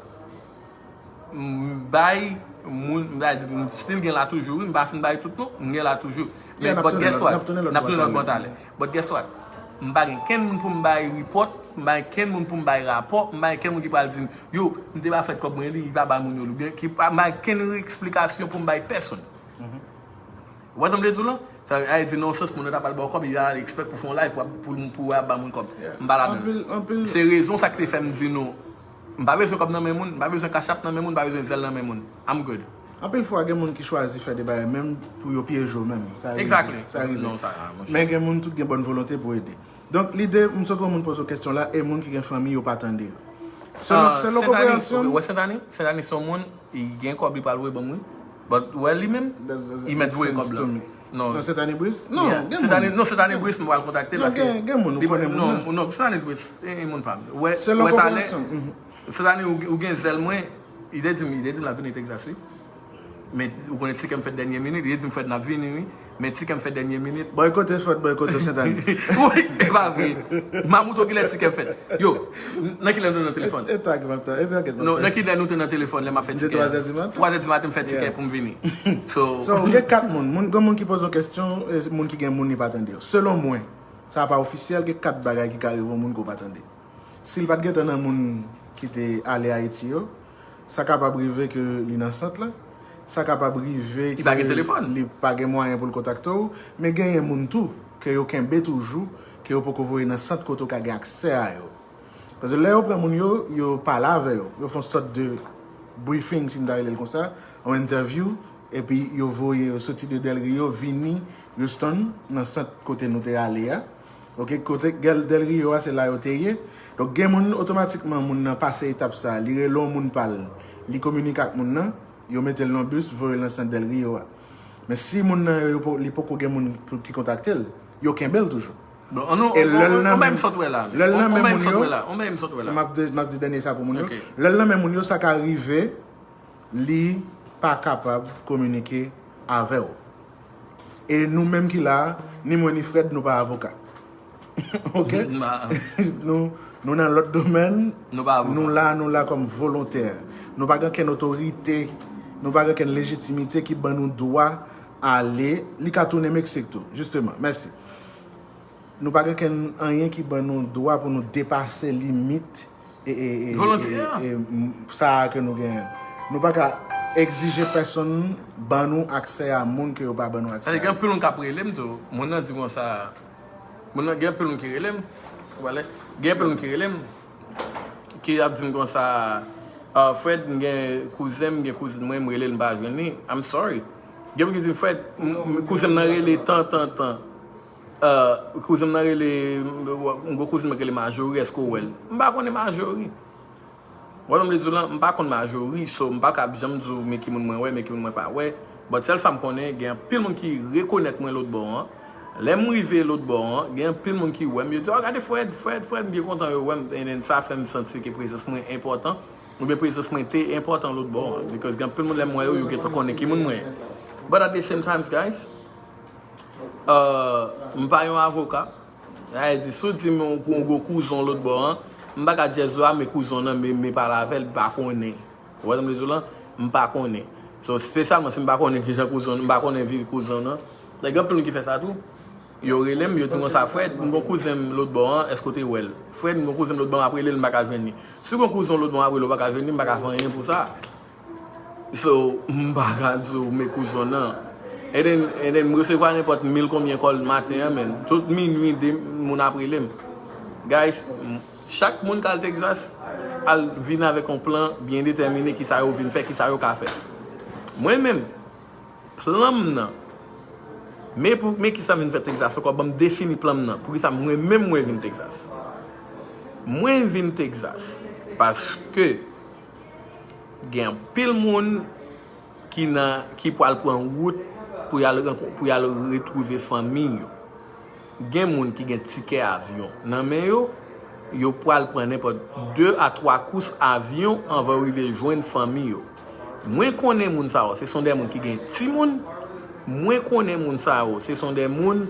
M bay moun, m bay, m still gen la toujou, wi, m pa fin bay tout non, m gen la toujou. Men but guess what? N ap tounen lòt bò talè. But guess what? M pa gen kenn moun pou m bay report, m pa gen kenn moun pou m bay rapò, m pa gen kenn moun ki pral di m, yo, m te ba Fred kòb mwen li, li pa ba moun yo l, oubyen ki pa, m pa gen kenn eksplikasyon pou m bay pèsonn. Ou wè sa m vle di w lan? Sa vle di nan yon sans moun nan ta pral ba w kòb, li al expect pou fè yon live pou, pou, pou ap ba moun kòb. M pa ladan l. Se rezon sa k te fè m di nou, m pa bezwen kòb nan men moun, m pa bezwen Cash App nan men moun, m pa bezwen Zelle nan men moun. I'm good. Anpil fwa, gen moun ki chwazi fè de bagay menm pou yo pyeje w menm. Sa rive. Exactly. Sa rive. Non, sa, ah, monchè. Men gen moun tou ki gen bòn volonte pou ede. Donk, lide, m sot wè moun poze w kesyon la, e moun ki gen fanmi, yo pa tande yo. Selon, ah, selon konpreyansyon m. Wè Sentani? Sentani se yon moun, li gen kòb, li pral voye ban m, wi. But, wè li menm, li mèt voye kòb la. Non. Non, Sentani Brice? Non, yeah, gen moun. Non, Sentani Brice, m pral kontakte l paske gen, gen moun, ou konnen moun nan. Non, Sentani Brice, e, e moun pa m. Wè, selon konpreyansyon m. Sentani, ou, ou gen Zelle mwen, li te di m, li te di m l ap vini Texas, wi. Men ou konnen tikè m fèt dènye minit, li te di m Fred n ap vini, wi. Men tikè m fèt dènye minit. Bòykote Fred, bòykote Sentani. Wi, e pa vre. M a moutre w kilè tikè m fèt. Yo, n-, nan kilè nou te nan telefòn? E, e tag, e tag, non, nan kilè nou te nan telefòn lè m ap fè tikè? Twazè di maten. Twazè di maten m fè tikè pou m vini. So, so, gen kat moun. Moun, gen moun ki poze yon kesyon, e, moun ki gen moun li pa tande yo. Selon mwen, sa pa ofisyèl, gen kat bagay ki ka rive yon moun ke w pa tande. Si l pa t gentan nan moun ki te ale Ayiti yo, sa kapab rive ke li nan sant lan, sa kapab rive ke li pa gen mwayen pou l kontakte w, men genyen moun tou ke yo kenbe toujou, ke yo poko voye nan sant kote w ka gen aksè a yo. Paske lè yo pran moun yo, yo pale avè yo, yo fè yon sòt de briefing, si m ta rele l konsa, yon entèvyou, epi yo voye yo soti de Del Rio vini Houston, nan sant kote nou te ale a. Oke, kote Del Rio a, se la yo te ye. Donk, gen moun, otomatikman, moun nan pase etap sa, li rele yon moun pa l, li kominike ak moun nan, yo mete l nan bis, voye l nan sant Del Rio a. Men si moun nan, yo, yo po-, li poko gen moun pou, ki kontakte l, yo kenbe l toujou. Bon, an nou, e lè l nan men, lè l nan men moun yo, m ap di, m ap di dènye sa pou moun yo. Lè l nan men moun yo, sa ka rive, li pa kapab kominike avè w. E nou menm ki la a, ni mwen ni Fred, nou pa avoka. Oke? Nou, nou nan lòt domèn, nou la, nou la kòm volontè. Nou pa gen okenn otorite, nou pa gen okenn lejitimite ki ban nou dwa ale, li ka tounen Meksik tou, jisteman. Mèsi. Nou pa gen kenn anyen ki ban nou dwa pou nou depase limit e, e, e, e, e, m, sa a ke nou genyen. Nou pa ka egzije pèsonn ban nou aksè a moun ke yo pa ban nou aksè a yo. Gen anpil moun k ap rele m tou. Moun nan di konsa, moun nan, gen anpil moun ki rele m. Ou pale? Gen anpil moun ki rele m. Ki ap di m konsa, ah, Fred, m gen kouzen m, gen kouzin mwen, m rele l, m pa jwenn li. I'm sorry. Gen moun ki di m, Fred, m, m, kouzen m nan rele tan, tan, tan. Ah, kouzen m nan rele, m, m gen kouzin mwen ki rele Majori, èske w wè l? M pa konnen Majori. Wè sa m vle di w lan, m pa konn Majori, so m pa ka ap janm di w men ki moun mwen wè, men ki moun mwen pa wè. But sèl sa m konnen, gen anpil moun ki rekonèt mwen lòt bò an. Lè m rive lòt bò an, gen anpil moun ki wè m, yo di, "Oh, gade Fred, Fred, Fred," m byen kontan yo wè m, and then sa fè m santi ke prezans mwen enpòtan, oubyen prezans mwen te enpòtan lòt bò an. Because gen anpil moun lè m wè yo, yo gentan konnen ki moun mwen ye. But at the same times, guys, uh, m pa yon avoka. Sa vle di, si w di m yon gwo, gwo kouzon lòt bò an, m pa ka just di w a, men kouzon nan, men, men pale avè l, m pa konnen. Ou wè sa m vle di w lan? M pa konnen. So, espesyalman si m pa konnen kijan kouzon, m pa konnen vi kouzon nan. Nèg, gen anpil moun ki fè sa tou. Yo rele m, yo di m konsa, Fred, m gon kouzen m lòt bò an, èske w te wè l? Fred, m gon kouzen m lòt bò an, m ap rele l, m pa ka jwenn li. Si w gon kouzon lòt bò an, ap rele w, w pa ka jwenn li, m pa ka fè anyen pou sa. So, m pa ka di w men kouzon nan. And then, and then, m resevwa nenpòt mil konbyen call maten an, men. Tout minui, de moun ap rele m. Guys, m, chak moun k al Texas, al vin avèk yon plan byen detèmine, kisa yo vin fè, kisa yo ka fè. Mwen menm, plan m nan, Men pou, men kisa m vin fè Texas ankò, ban m defini plan m nan. Poukisa mwen menm mwen vin Texas? Mwen vin Texas paske gen anpil moun ki nan, ki pral pran wout pou y al rankon-, pou y al retwouve fanmi yo. Gen moun ki gen tikè avyon nan men yo, yo pral pran nenpòt de a twa kous avyon anvan yo rive jwenn fanmi yo. Mwen konnen moun sa yo, se son de moun ki gen timoun. Mwen konnen moun sa yo, se son de moun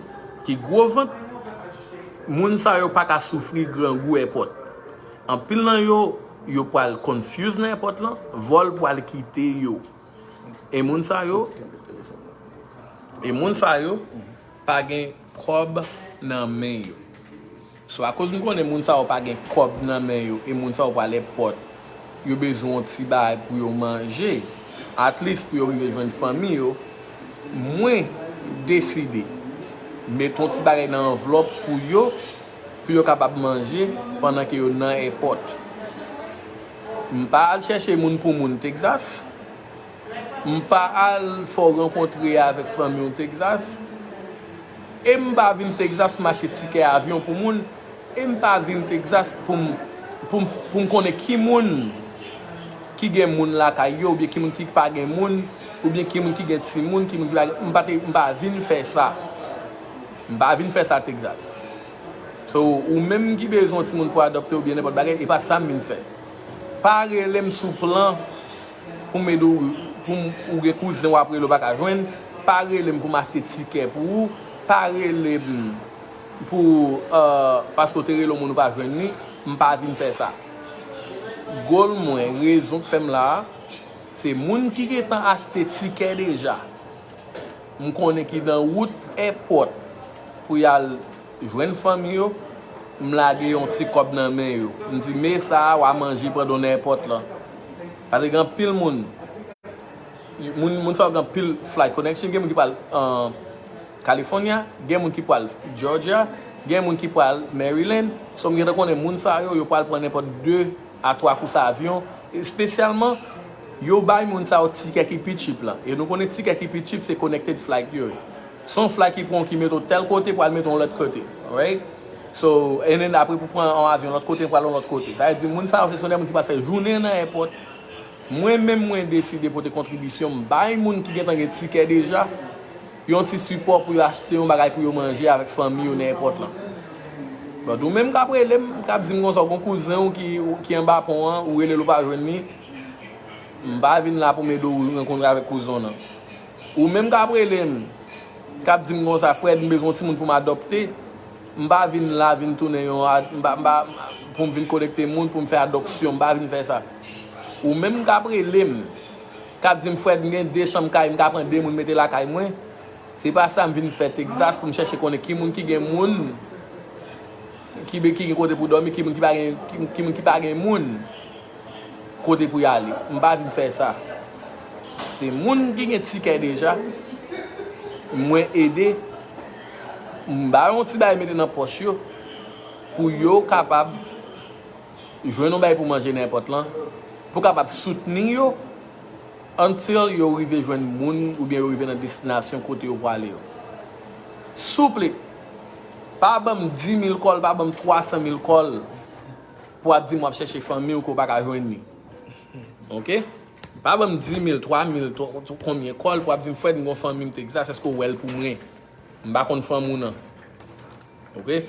ki gwo vant. Moun sa yo pa ka soufri grangou èpòt. Anpil nan yo, yo pral confuse nan èpòt lan, vòl pral kite yo. E moun sa yo, e moun sa yo pa gen kòb nan men yo. So, akoz m konnen moun sa yo pa gen kòb nan men yo, e moun sa yo pral èpòt, yo bezwen yon ti bagay pou yo manje, at least pou yo rive jwenn fanmi yo, mwen deside met yon ti bagay nan anvlòp pou yo, pou yo kapab manje pandan ke yo nan èpòt. M pa al chèche moun pou moun Texas. M pa al fè w rankontre avèk fanmi w Texas. E m pa vin Texas pou m achte tikè avyon pou moun. E m pa vin Texas pou m, pou m, pou m konnen ki moun ki gen moun lakay yo, oubyen ki moun ki pa gen moun, oubyen ki moun ki gen timoun, ki moun ki pa gen, m pa te, m pa vin fè sa. M pa vin fè sa Texas. So, ou menm ki bezwen yon timoun pou adopte oubyen nenpòt bagay, e pa sa m vin fè. Pa rele m sou plan pou m ede w, pou m, ou gen kouzen w ap rele w pa ka jwenn. Pa rele m pou m achte tikè pou ou. Pa rele m pou, euh, paske w te rele yon moun ou pa jwenn li. M pa vin fè sa. Goal mwen, rezon k fè m la a, se moun ki gentan achte tikè deja. M konnen ki nan wout èpòt pou y al jwenn fanmi yo, m lage yon ti kòb nan men yo. M di, "Men sa a, w a manje pandan w nan èpòt lan." Paske gen anpil moun, moun, moun sa yo gen anpil flight connection, gen moun ki pral, euh, California, gen moun ki pral Georgia, gen moun ki pral Maryland. So, m gentan konnen moun sa yo, yo pral pran nenpòt de a twa kous avyon, espesyalman, yo bay moun sa yo tikè ki pi cheap lan. E nou konnen tikè ki pi cheap se connected flight yo ye. Se yon flight ki pran w ki mete w tèl kote pou al mete w yon lòt kote. Alright? So, and then apre pou pran yon avyon lòt kote, pou al yon lòt kote. Sa vle di moun sa yo se son de moun ki pral fè jounen nan èpòt. Mwen menm mwen deside pote kontribisyon m bay moun ki gentan gen tikè deja, yon ti sipò pou yo achte yon bagay pou yo manje avèk fanmi yo nan èpòt lan. But ou menm k ap rele m, k ap di m konsa, ou gon kouzen w ki, ki anba pon an, ou rele l ou pa jwenn li, m pa vin la pou m ede w rankontre avèk kouzen w nan. Ou menm k ap rele m, k ap di m konsa, "Fred, m bezwen yon timoun pou m adopte." M pa vin la, vin tounen yon ad-, m pa, m pa, pou m vin kolekte moun, pou m fè adopsyon, m pa vin fè sa. Ou menm k ap rele m, k ap di m, "Fred, m gen de chanm kay, m ka pran de moun mete lakay mwen." Se pa sa m vin fè Texas pou m chèche konnen ki moun ki gen moun, ki, be- ki gen kote pou dòmi, ki moun ki pa gen, ki, ki moun ki pa gen moun kote pou y ale. M pa vin fè sa. Se moun ki gen tikè deja, mwen ede, m ba yo yon ti bagay mete nan pòch yo, pou yo kapab jwenn yon bagay pou manje nan èpòt lan, pou kapab soutni yo, until yo rive jwenn moun oubyen yo rive nan destinasyon kote yo prale yo. Souple, pa ban m di mil kòl, pa ban m twa san mil kòl pou ap di m w ap chèche fanmi w ke w pa ka jwenn li. Oke? Pa ban m di mil, twa mil, twa- konbyen kòl pou ap di m, "Fred, m gon fanmi m Texas, èske w wè l pou mwen?" M pa konn fanmi w nan. Oke?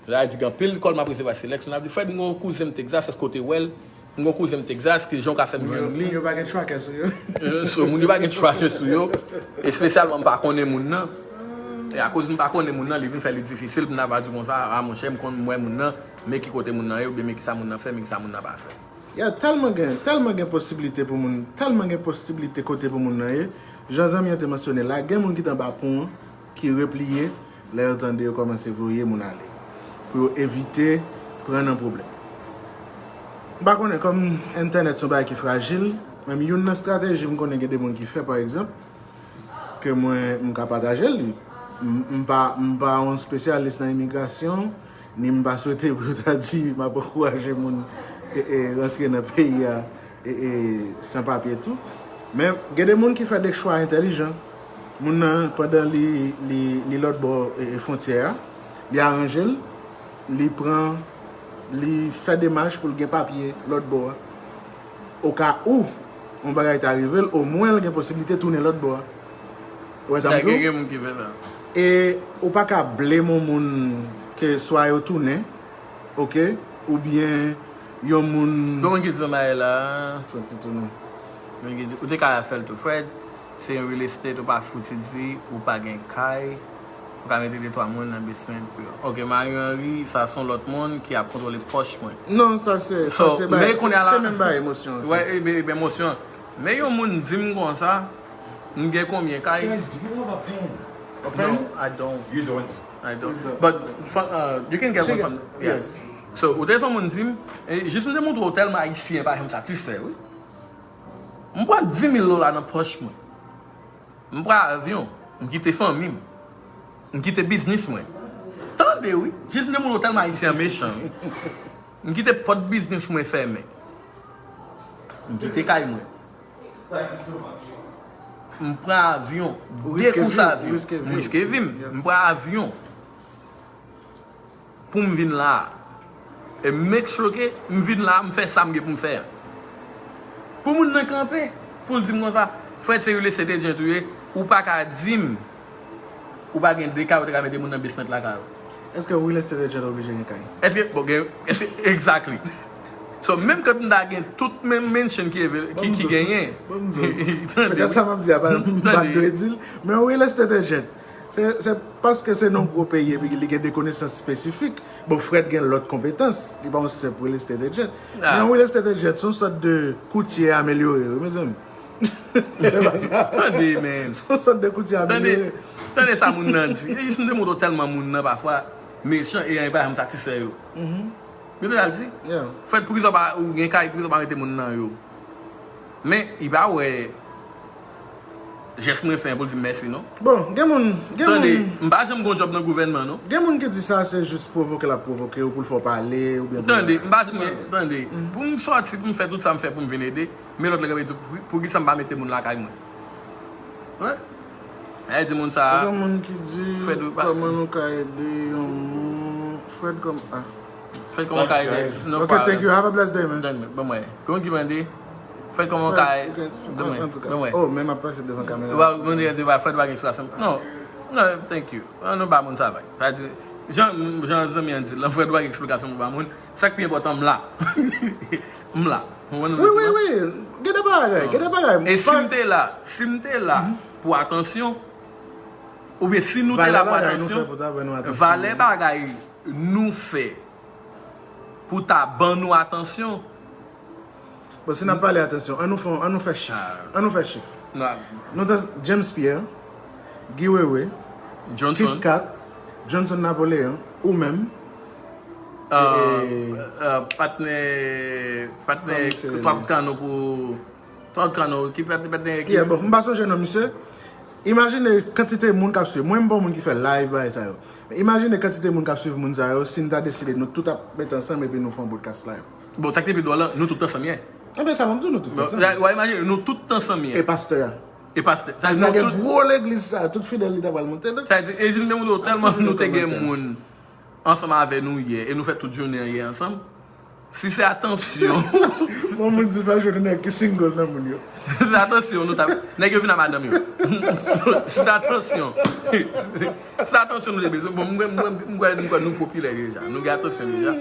Sa vle di gen anpil kòl m ap resevwa se lèk moun ap di, "Fred, m gon kouzen m Texas, èske w te wè l? M gon kouzen m Texas, ki jan w ka fè m Moun yo, jwenn li?" Moun yo pa gen tracker sou yo. Eh, so, moun yo pa gen tracker sou yo. Espesyalman, m pa konnen moun nan. E akoz m pa konnen moun nan, li vin fè li difisil pou m ta va di konsa, "A, monchè, m konn m wè moun nan, men ki kote moun nan ye, oubyen men kisa moun nan fè, men kisa moun nan pa fè." Ya, tèlman gen, tèlman gen posiblite pou moun, tèlman gen posiblite kote pou moun nan ye. Jan zanmi an te mansyone la, gen moun ki t anba pon an, ki repliye lè yo tande yo kòmanse voye moun ale, pou yo evite pran nan pwoblèm. M pa konnen, kòm entènèt se yon bagay ki frajil, menm youn nan estrateji m konnen gen de moun ki fè, pa egzanp, ke mwen, m ka pataje l. M, m pa, m pa yon espesyalis nan imigrasyon, ni m pa swete pou yo ta di m ap ankouraje moun e, e, rantre nan peyi a e, e, san papye tou. Men, gen de moun ki fè de chwa entèlijan. Moun nan, pandan li, li, li lòtbò e, e fwontyè a, li aranje l, li pran, li fè demach pou l gen papye lòtbò a. Oka ou, yon bagay ta rive l, omwen l gen posiblite tounen lòtbò a. Ou wè sa m di w? Gen, gen moun ki fè sa. E ou pa ka blame yon moun ke swa yo tounen, oke, oubyen yon moun. Gen moun ki di zanmaye la. Fè ti tounen. Gen moun ki di, ou te ka fè l tou, Fred. Se yon real estate, ou pa fouti di ou pa gen kay, ou ka mete de twa moun nan basement pou yo. Ok, Mario Henry, sa se yon lòt moun ki ap kontwole pòch mwen. Non, sa se, sa So, se men bagay, kounye a se, la, se menm bagay emosyon an, sa. Wè, e ben, e ben, emosyon. Men yon moun di m konsa, m gen konbyen kay? Guys, do you have a pen? A pen? No, I don't. Use the one. I don't. But, uh, you can get one from, yeah. Yes. So, ou te son moun di m, e jis m te montre w tèlman Ayisyen pa janm satisfè, wi. M pran dis mil dola nan pòch mwen. M pran avyon. M kite fanmi m. M kite biznis mwen. Tande wi, jis m te montre w tèlman Ayisyen an mechan wi. M kite pòt biznis mwen fèmen. M kite kay mwen. M pran avyon. De kous avyon. M riske vi m. M pran avyon. Pou m vin la a. E make sure ke m vin la a, m fè sa m gen pou m fè a. Pou moun nan kanpe, pou l di m konsa, Fred, se real estate agent ou ye, ou pa ka di m ou pa gen de kay, ou te ka mete moun nan basement lakay ou. Èske real estate agent oblije gen kay? Èske, bon, gen, èske, exactly. So, menm ke m ta gen tout men, mansion ki, ki, ki genyen. Bon, m di w. Tande. Petèt sa m ap di a, pa, m pa dwe di l, men real estate agent. Se, se paske se nan gwo peyi epi li gen de konesans espesifik. Bon, Fred gen lòt konpetans. Li pa yon senp real estate agent. Men yon real estate agent, se yon sòt de koutye amelyore, wi, mezanmi. Se pa sa. Tande, man. Se yon sòt de koutye amelyore. Tande sa moun nan di. E jis m te montre w tèlman moun nan pafwa mechan e anyen pa janm satisfè yo. Yo te al di, Fred, poukisa w pa, ou gen kay, poukisa w pa mete moun nan yo? Men, li pa wè jès mwen fè pou l di m mèsi, non. Bon, gen moun, gen moun. Tande, m pa janm gon djòb nan gouvènman, non. Gen moun ki di sa se jis pwovoke l ap pwovoke w pou l fè w pale, oubyen pou l. Tande, m pa janm, tande, pou m sòti, pou m fè tout sa m fè pou m vin ede, men lòt la kanpe di, pou, poukisa m pa mete moun lakay mwen? Wi. Ay di moun sa a. Gen moun ki di, kòman nou ka ede yon moun? Fred, kòm, ah. Fred, kòman w ka ede? Ok, thank you. Have a blessed day, man. Ban mwen. Gen moun ki mande, Fred, kòman w ka ede? Ban mwen. Oh, men m ap pase devan kamera. Ou pa, moun ki di, Fred pa gen eksplikasyon. Non. Non, thank you. An nou ba moun sa vag. Sa di, jan, jan zanmi an di, lan Fred pa gen eksplikasyon pou ba moun. Sa k pi enpòtan, m la. M la. Wi, wi, wi. Gen de bagay, gen de bagay. E si m te la, si m te la pou atansyon, oubyen si nou te la pou atansyon, valè bagay nou fè pou ta ban nou atansyon. Valè bagay nou fè pou ta ban nou atansyon. Bon, si n ap pale atansyon, an nou fè, an nou fè chif. An nou fè chif. Nou te James Pierre, Guy Wewe, Johnson. Kit Kat, Johnson Napoléon, ou menm. Euh, euh, patnè, patnè, twa kout kano pou, twa kout kano, ki patnè, patnè, ki. Yeah, bon, m pa sonje non misye. Imajine kantite moun k ap swiv. Mwen, m pa yon moun ki fè live, bagay sa yo. Men imajine kantite moun k ap swiv moun sa yo, si n ta deside nou tout ap met ansanm epi nou fè yon podcast live. Bon, sa k te pi dwòl lan, nou tout ansanm ye. Enben, sa m ap di w, nou tout ansanm. W a imajine, nou tout ansanm ye. E pastè a. E pastè. Sa di nou gen gwo legliz sa, tout fidèl li ta pral monte. Sa di, e di nou te montre w tèlman nou te gen moun ansanm avè nou yè, e nou fè tout jounen an yè ansanm. Si se atansyon. Bon, moun di pa jwenn nèg ki single nan moun yo. Si se atansyon, nou ta, nèg yo vin a madanm yo. Si se atansyon. Si se atansyon nou te bezwen. Bon, mwen, mwen, mwen, mwen, mwen, nou popilè deja. Nou gen atansyon deja.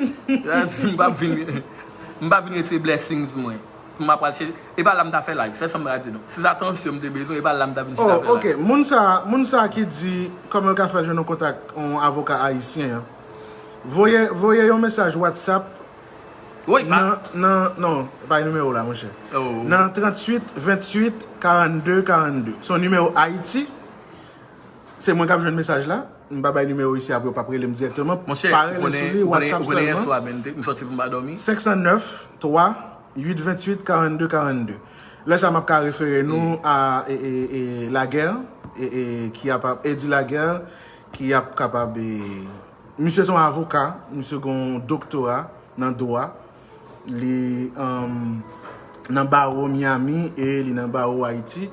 Sa di, m pa vin, m pa vin retire blessings mwen. Pou m ap pral chèche. E pa la m ta fè live. Se sa m ta di nou. Si se atansyon m te bezwen, e pa la m ta vin chita fè live. Oh, ok. Moun sa, moun sa ki di, kòman l ka fè jwenn yon kontak yon avoka ayisyen an? Voye, voye yon mesaj WhatsApp. Wi, nan, nan, non, pa nimewo la, monchè. Oh. Nan tranntuit, venntuit, karannde, karannde. Se yon nimewo Ayiti. Se mwen k ap jwenn mesaj la. M pa bay nimewo isi, apre yo p ap rele m dirèkteman. Monchè, pa rele sou li, WhatsApp sèlman. Ou konnen yè swa, men, m sòti pou m pa dòmi. Senk san nèf, twa, uit venntuit, karannde, karannde. Lè sa, m ap ka refere nou a, e, e, e, Laguerre, e, e, ki ap, Eddy Laguerre, ki ap kapab, e, misye se yon avoka, misye gen yon doktora nan dwa. Li, um, nan bawo Miami e li nan bawo Ayiti.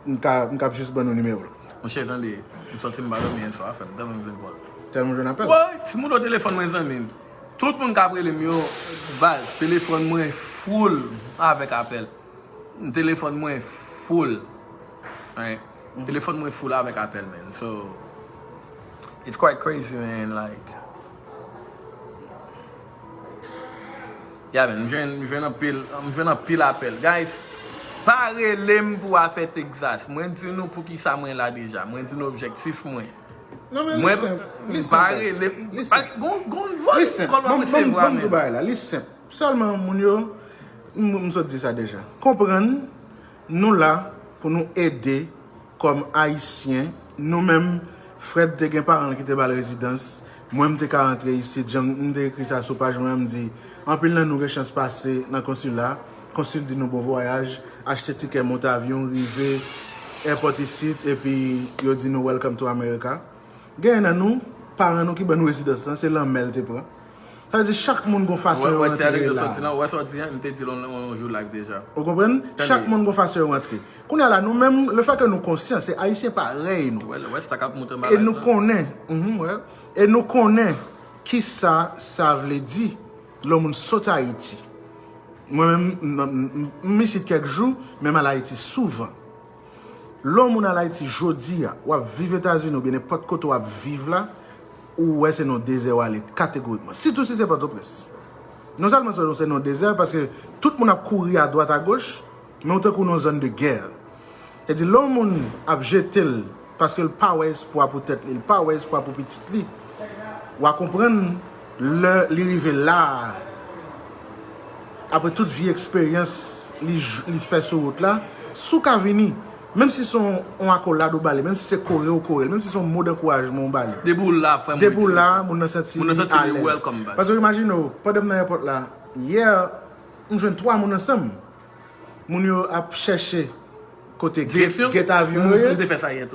M ka, m ka jis ban nou nimewo l. Monchè, tande, m santi m pa dòmi yè swa, frè m, tèlman m jwenn kòl. Tèlman m jwenn apèl. Woy, ti moun nan telefòn mwen, zanmi m. Tout moun k ap rele m yo, baz, telefòn mwen full avèk apèl. Telefòn mwen full. Right? Telefòn mwen full avèk apèl, man. So, it's quite crazy, man. Like, yeah, man, m jwenn, m jwenn anpil, m jwenn anpil apèl. Guys, pa rele m pou afè Texas. Mwen di nou poukisa mwen la deja. Mwen di nou objektif mwen. Non, men li senp. Li senp, guys. Li senp. Li senp. Ban m di w bagay la. Li senp. Sèlman, moun yo, m, m sot di sa deja. Konprann, nou la pou nou ede kòm Ayisyen. Nou menm, Fred te gen paran l ki te ba l rezidans. Mwen, m te ka rantre isit. Jan m te ekri sa sou paj mwen an, m di, anpil nan nou gen chans pase nan konsila. Konsil di nou bon vwayaj, achte tikè, monte avyon, rive èpòt isit, epi yo di nou welcome to America. Genyen nan nou, paran nou ki ban nou rezidans lan, se lanmè l te pran. Sa vle di chak moun gon fason yo antre la. Ou konprann? Chak moun gon fason yo antre. Kounye a la, nou menm, lefètke nou konsyan, se Ayisyen parèy nou. E nou konnen, e nou konnen kisa sa vle di lè yon moun sot Ayiti. Mwen menm, m isit kèk jou, men m al Ayiti souvan. Lè yon moun al Ayiti jodi a, w ap viv Etazini oubyen nenpòt kote w ap viv la, ou wè se nan dezè w ale kategorikman. Sitou si se Pòtoprens. Non sèlman se nan dezè, paske tout moun ap kouri adwat agoch, men ou tankou nan zòn de gè. Se di lè yon moun ap jete l paske l pa wè espwa pou tèt li, l pa wè espwa pou pitit li, w a konprann lè li rive la a, apre tout vye eksperyans li, li fè sou wout la, si w ka vini, menm si se yon, yon akolad ou ba li, menm si se kore ou kore l, menm si se yon mo dankourajman ou ba li. Depi w la, frè m, depi w la, moun nan santi li alèz. Paske imajine w, pandan m nan èpòt la, yè, m jwenn twa moun ansanm. Moun yo ap chèche kote gate avyon yo ye.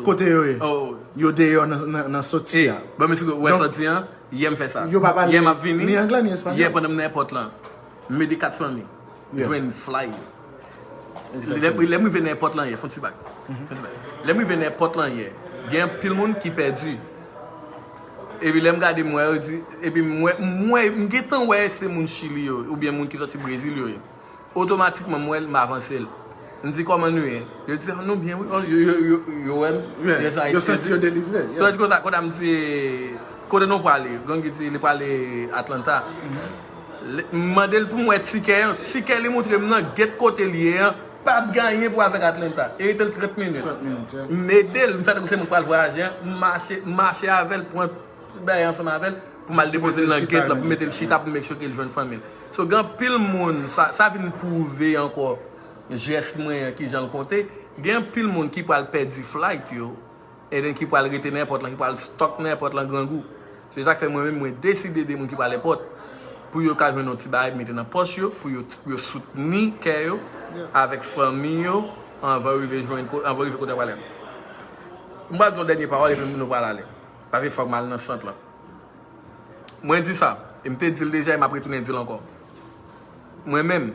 Kote yo ye? Yo deyò nan soti a. Donk, yè m fè sa. Yè m ap vini. Yè pandan m nan èpòt lan. M ede kat fanmi. Jwenn fly. Lè m rive nan èpòt lan yè, fon ti bak. Lè m rive nan èpòt lan yè, gen anpil moun ki pèdi. Epi lè m gade m wè yo di, epi m wè, m wè, m gentan wè se moun Chili yo, oubyen moun ki sòti Brezil yo ye. Otomatikman, m wè l, m avanse l. M di, "Kòman nou ye?" Yo di, "Ah, nou byen, wi." Oh, yo, yo, yo, yo wè m. Yo santi yo delivre. Yo di konsa, kote a m di, "Kote nou prale?" Gang di, "Li prale Atlanta." M mande l pou m wè tikè an. Tikè li montre m nan gate kote l ye an, p ap gen anyen pou wè avèk Atlanta. E rete l trant minit. M ede l, m fè tankou se mwen k pral vwayaje an. M mache, m mache avè l, pran tout bagay ansanm avè l pou m al depoze l nan gate lan, pou m mete l chita, pou m make sure ke l jwenn fanmi l. So, gen anpil moun, sa, sa vin pwouve ankò jès mwen an, kijan l konte. Gen anpil moun ki pral pèdi flight yo, e then ki pral rete nan èpòt lan, ki pral stuck nan èpòt lan grangou. Se sa k fè mwen menm, mwen deside ede moun ki pral èpòt, pou yo ka jwenn yon ti bagay mete nan pòch yo, pou yo, yo soutni kè yo, avèk fanmi yo, anvan yo rive jwenn, anvan yo rive kote yo prale. M pral di yon dènye pawòl, epi nou pral ale. Paske fòk m al nan sant lan. Mwen di sa, e m te di l deja, e m ap retounen di l ankò. Mwen menm,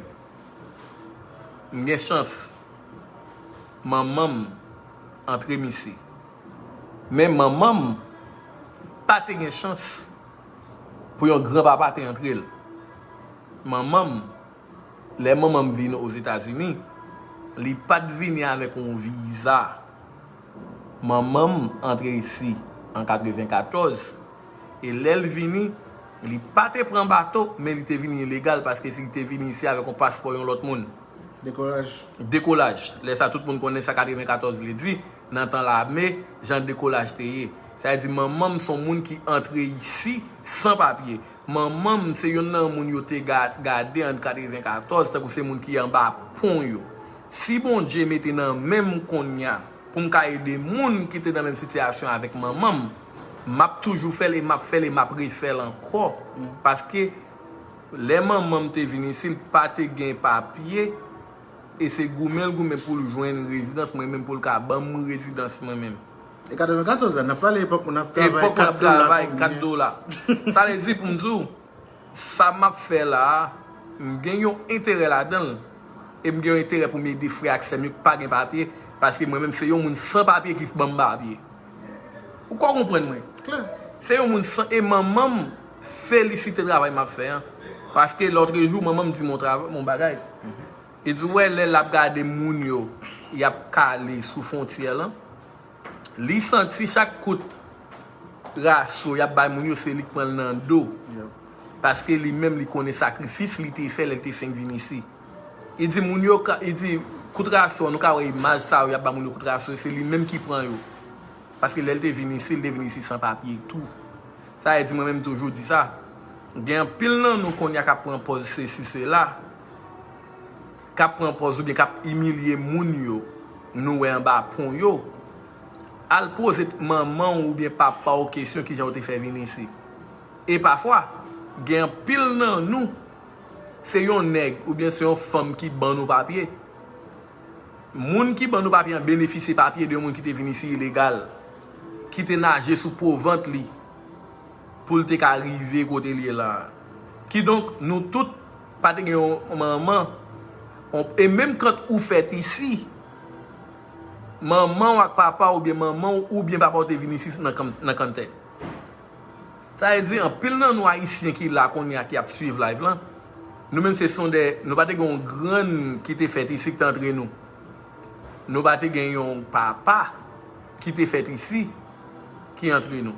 m gen chans, manman m antre m isi. Men manman m pa te gen chans pou yon granpapa te antre l. Manman m, lè manman m vin Ozetazini, li pa t vini avèk yon viza. Manman m antre isi an katrevenkatòz, e lè l vini, li pa te pran bato, men li te vini ilegal, paske si li te vini isi avèk yon paspò yon lòt moun. Dekolaj. Dekolaj. Lè sa, tout moun konnen sa katrevenkatòz vle di, nan tan lame, jan dekolaj te ye. Sa vle di, manman m se yon moun ki antre isi san papye. Manman m se youn nan moun yo te ga-, gade an katrevenkatòz, tankou se moun ki anba pon yo. Si Bondye mete nan men m kounye a, pou m ka ede moun ki te nan menm sitiyasyon avèk manman m, m ap toujou fè l e m ap fè l e m ap refè l ankò. Paske lè manman m te vin isi, l pa te gen papye, e se goumen l goumen pou l jwenn rezidans mwen menm, pou l ka ban m rezidans mwen menm. E katrevenkatòz la, n ap pale epòk moun ap travay kat dola. Epòk moun ap travay kat dola. Sa vle di pou m di w, sa m ap fè la a, m gen yon enterè ladan l. E m gen yon enterè pou m ede frè ak sè m yo k pa gen papye. Paske mwen menm se yon moun san papye ki ban m papye. Ou ka konprann mwen? Klè. Se yon moun san, e manman m felisite travay m ap fè an. Paske lòtrejou, manman m di m yon travay, yon bagay. Li di, wè, lè l ap gade moun yo, y ap kale sou fwontyè lan, li santi chak kout raso y ap bay moun yo, se li k pran l nan do. Paske li menm, li konnen sakrifis li te fè lè l te fenk vin isi. Li di, moun yo ka, li di, kout raso, nou ka wè imaj sa yo, y ap ba moun yo kout raso, se li menm ki pran yo. Paske lè l te vin isi, l te vin isi san papye tou. Sa vle di, mwen menm toujou di sa. Gen anpil nan nou kounye a k ap pran pòz sesi, sela, k ap pran pòz oubyen k ap imilye moun yo, nou wè anba pon yo. Al poze manman w oubyen papa w kesyon kijan w te fè vin isi. E pafwa, gen anpil nan nou, se yon nèg oubyen se yon fanm ki ban nou papye. Moun ki ban nou papye an benefisye papye de yon moun ki te vin isi ilegal, ki te naje sou po vant li pou l te ka rive kote l ye la a. Kidonk, nou tout pa te gen yon manman, on- e menm kan ou fèt isi, manman w ak papa w oubyen manman w oubyen papa w te vin isi nan kan- nan kanntè. Sa vle di, anpil nan nou Ayisyen ki la kounye a, ki ap swiv live lan, nou menm se sonde, nou pa te gen yon grann ki te fèt isi ki te antre nou. Nou pa te gen yon papa ki te fèt isi ki antre nou.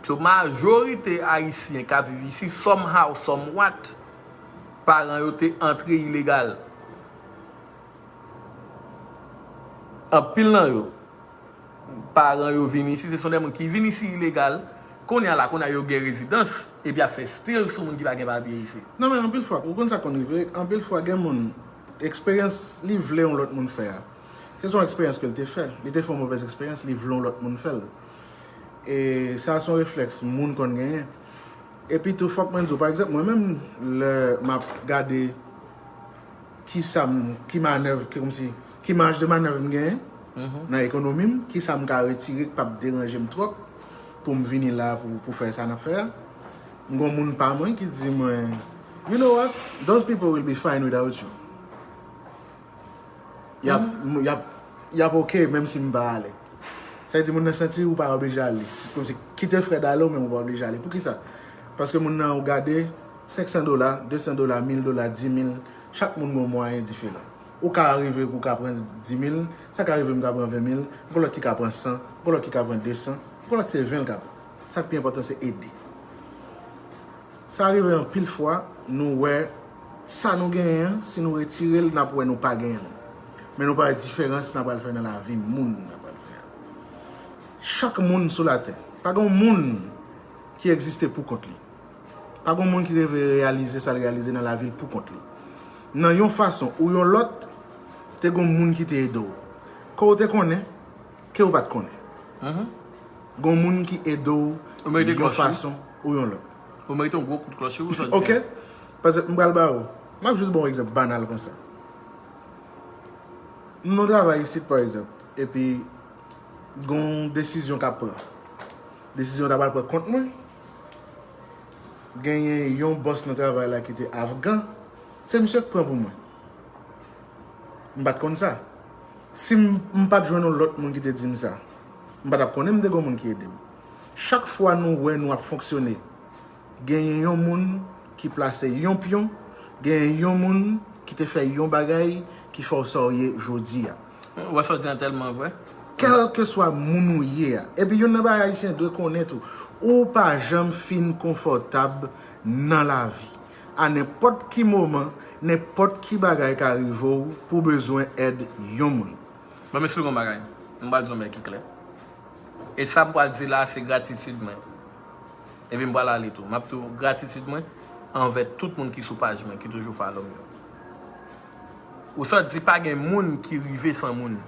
So, majorite Ayisyen k ap viv isi, somehow, somewhat, paran yo te antre ilegal. Anpil nan yo, paran yo vin isi, se son de moun ki vin isi ilegal, kounye a la, kounye a yo gen rezidans, epi ap fè still sou moun ki pa gen papye isi. Non, men anpil fwa, ou konn sa konn rive, anpil fwa gen moun, eksperyans li vle yon lòt moun fè a. Se son eksperyans ke l te fè. Li te fè yon movèz eksperyans, li vle yon lòt moun fè l. E sa se yon reflèks moun konn genyen. Epi tou, fòk mwen di w, pa egzanp, mwen menm, lè m ap gade ki sa m, ki manèv, ki kòmsi, ki maj de manèv m genyen nan ekonomi m, ki sa m ka retire k p ap deranje m twòp pou m vini la pou, pou fè sa n ap fè a. M gon moun pa mwen ki di mwen, "You know what? Those people will be fine without you." Y ap, y ap, y ap oke, menm si m pa ale. Sa vle di, moun nan santi ou pa oblije ale. Si, kòmsi, kite Fred ale, ou menm ou pa oblije ale. Poukisa? Paske moun nan ou gade, senk san dola, de san dola, mil dola, di mil, chak moun gon mwayen diferan. Ou ka rive pou w ka pran di mil, sa ka rive m ka pran ven mil, gon lòt ki ka pran san, gon lòt ki ka pran de san, gon lòt se ven l ka pran. Sa k pi enpòtan se ede. Sa rive anpil fwa, nou wè sa nou genyen an, si nou retire l, n ap wè nou pa genyen l. Men nou pa wè diferans n ap pral fè nan lavi moun n ap pral fè a. Chak moun sou latè, pa gen moun ki egziste pou kont li. Pa gen moun ki reve reyalize sa l reyalize nan lavi l pou kont li. Nan yon fason ou yon lòt, te gen moun ki te ede w. Ke w te konnen, ke w pa t konnen. Gen moun ki ede w yon fason ou yon lòt. Ou merite yon gwo kout klòch, wi, ou sot di. Ok. Paske m pral ba ou. M ap jis ba w yon egzanp banal konsa. M nan yon travay isit, pa egzanp, epi gon desizyon k ap pran. Desizyon ta pral pran kont mwen. Genyen yon bòs nan travay la ki te afgan. Se misye k pran pou mwen. M pa t konn sa. Si m, m pa t jwenn yon lòt moun ki te di m sa, m pa t ap konnen m te gon moun ki ede m. Chak fwa nou wè nou ap fonksyone, genyen yon moun ki plase yon pyon, genyen yon moun ki te fè yon bagay ki fè w sa w ye jodi a. Ou wè sa w di an tèlman vrè. Kèlkeswa moun ou ye a. Epi youn nan bagay Ayisyen dwe konnen tou, ou pa janm fin konfòtab nan lavi. A nenpòt ki moman, nenpòt ki bagay ka rive w pou w bezwen èd yon moun. Ban m esplike yon bagay. M pral di yon bagay ki klè. E sa m pral di la, se gratitid mwen. Epi m pral ale tou. M ap tou gratitid mwen anvè tout moun ki sou paj mwen, ki toujou follow m yo. Ou sot di pa gen moun ki rive san moun.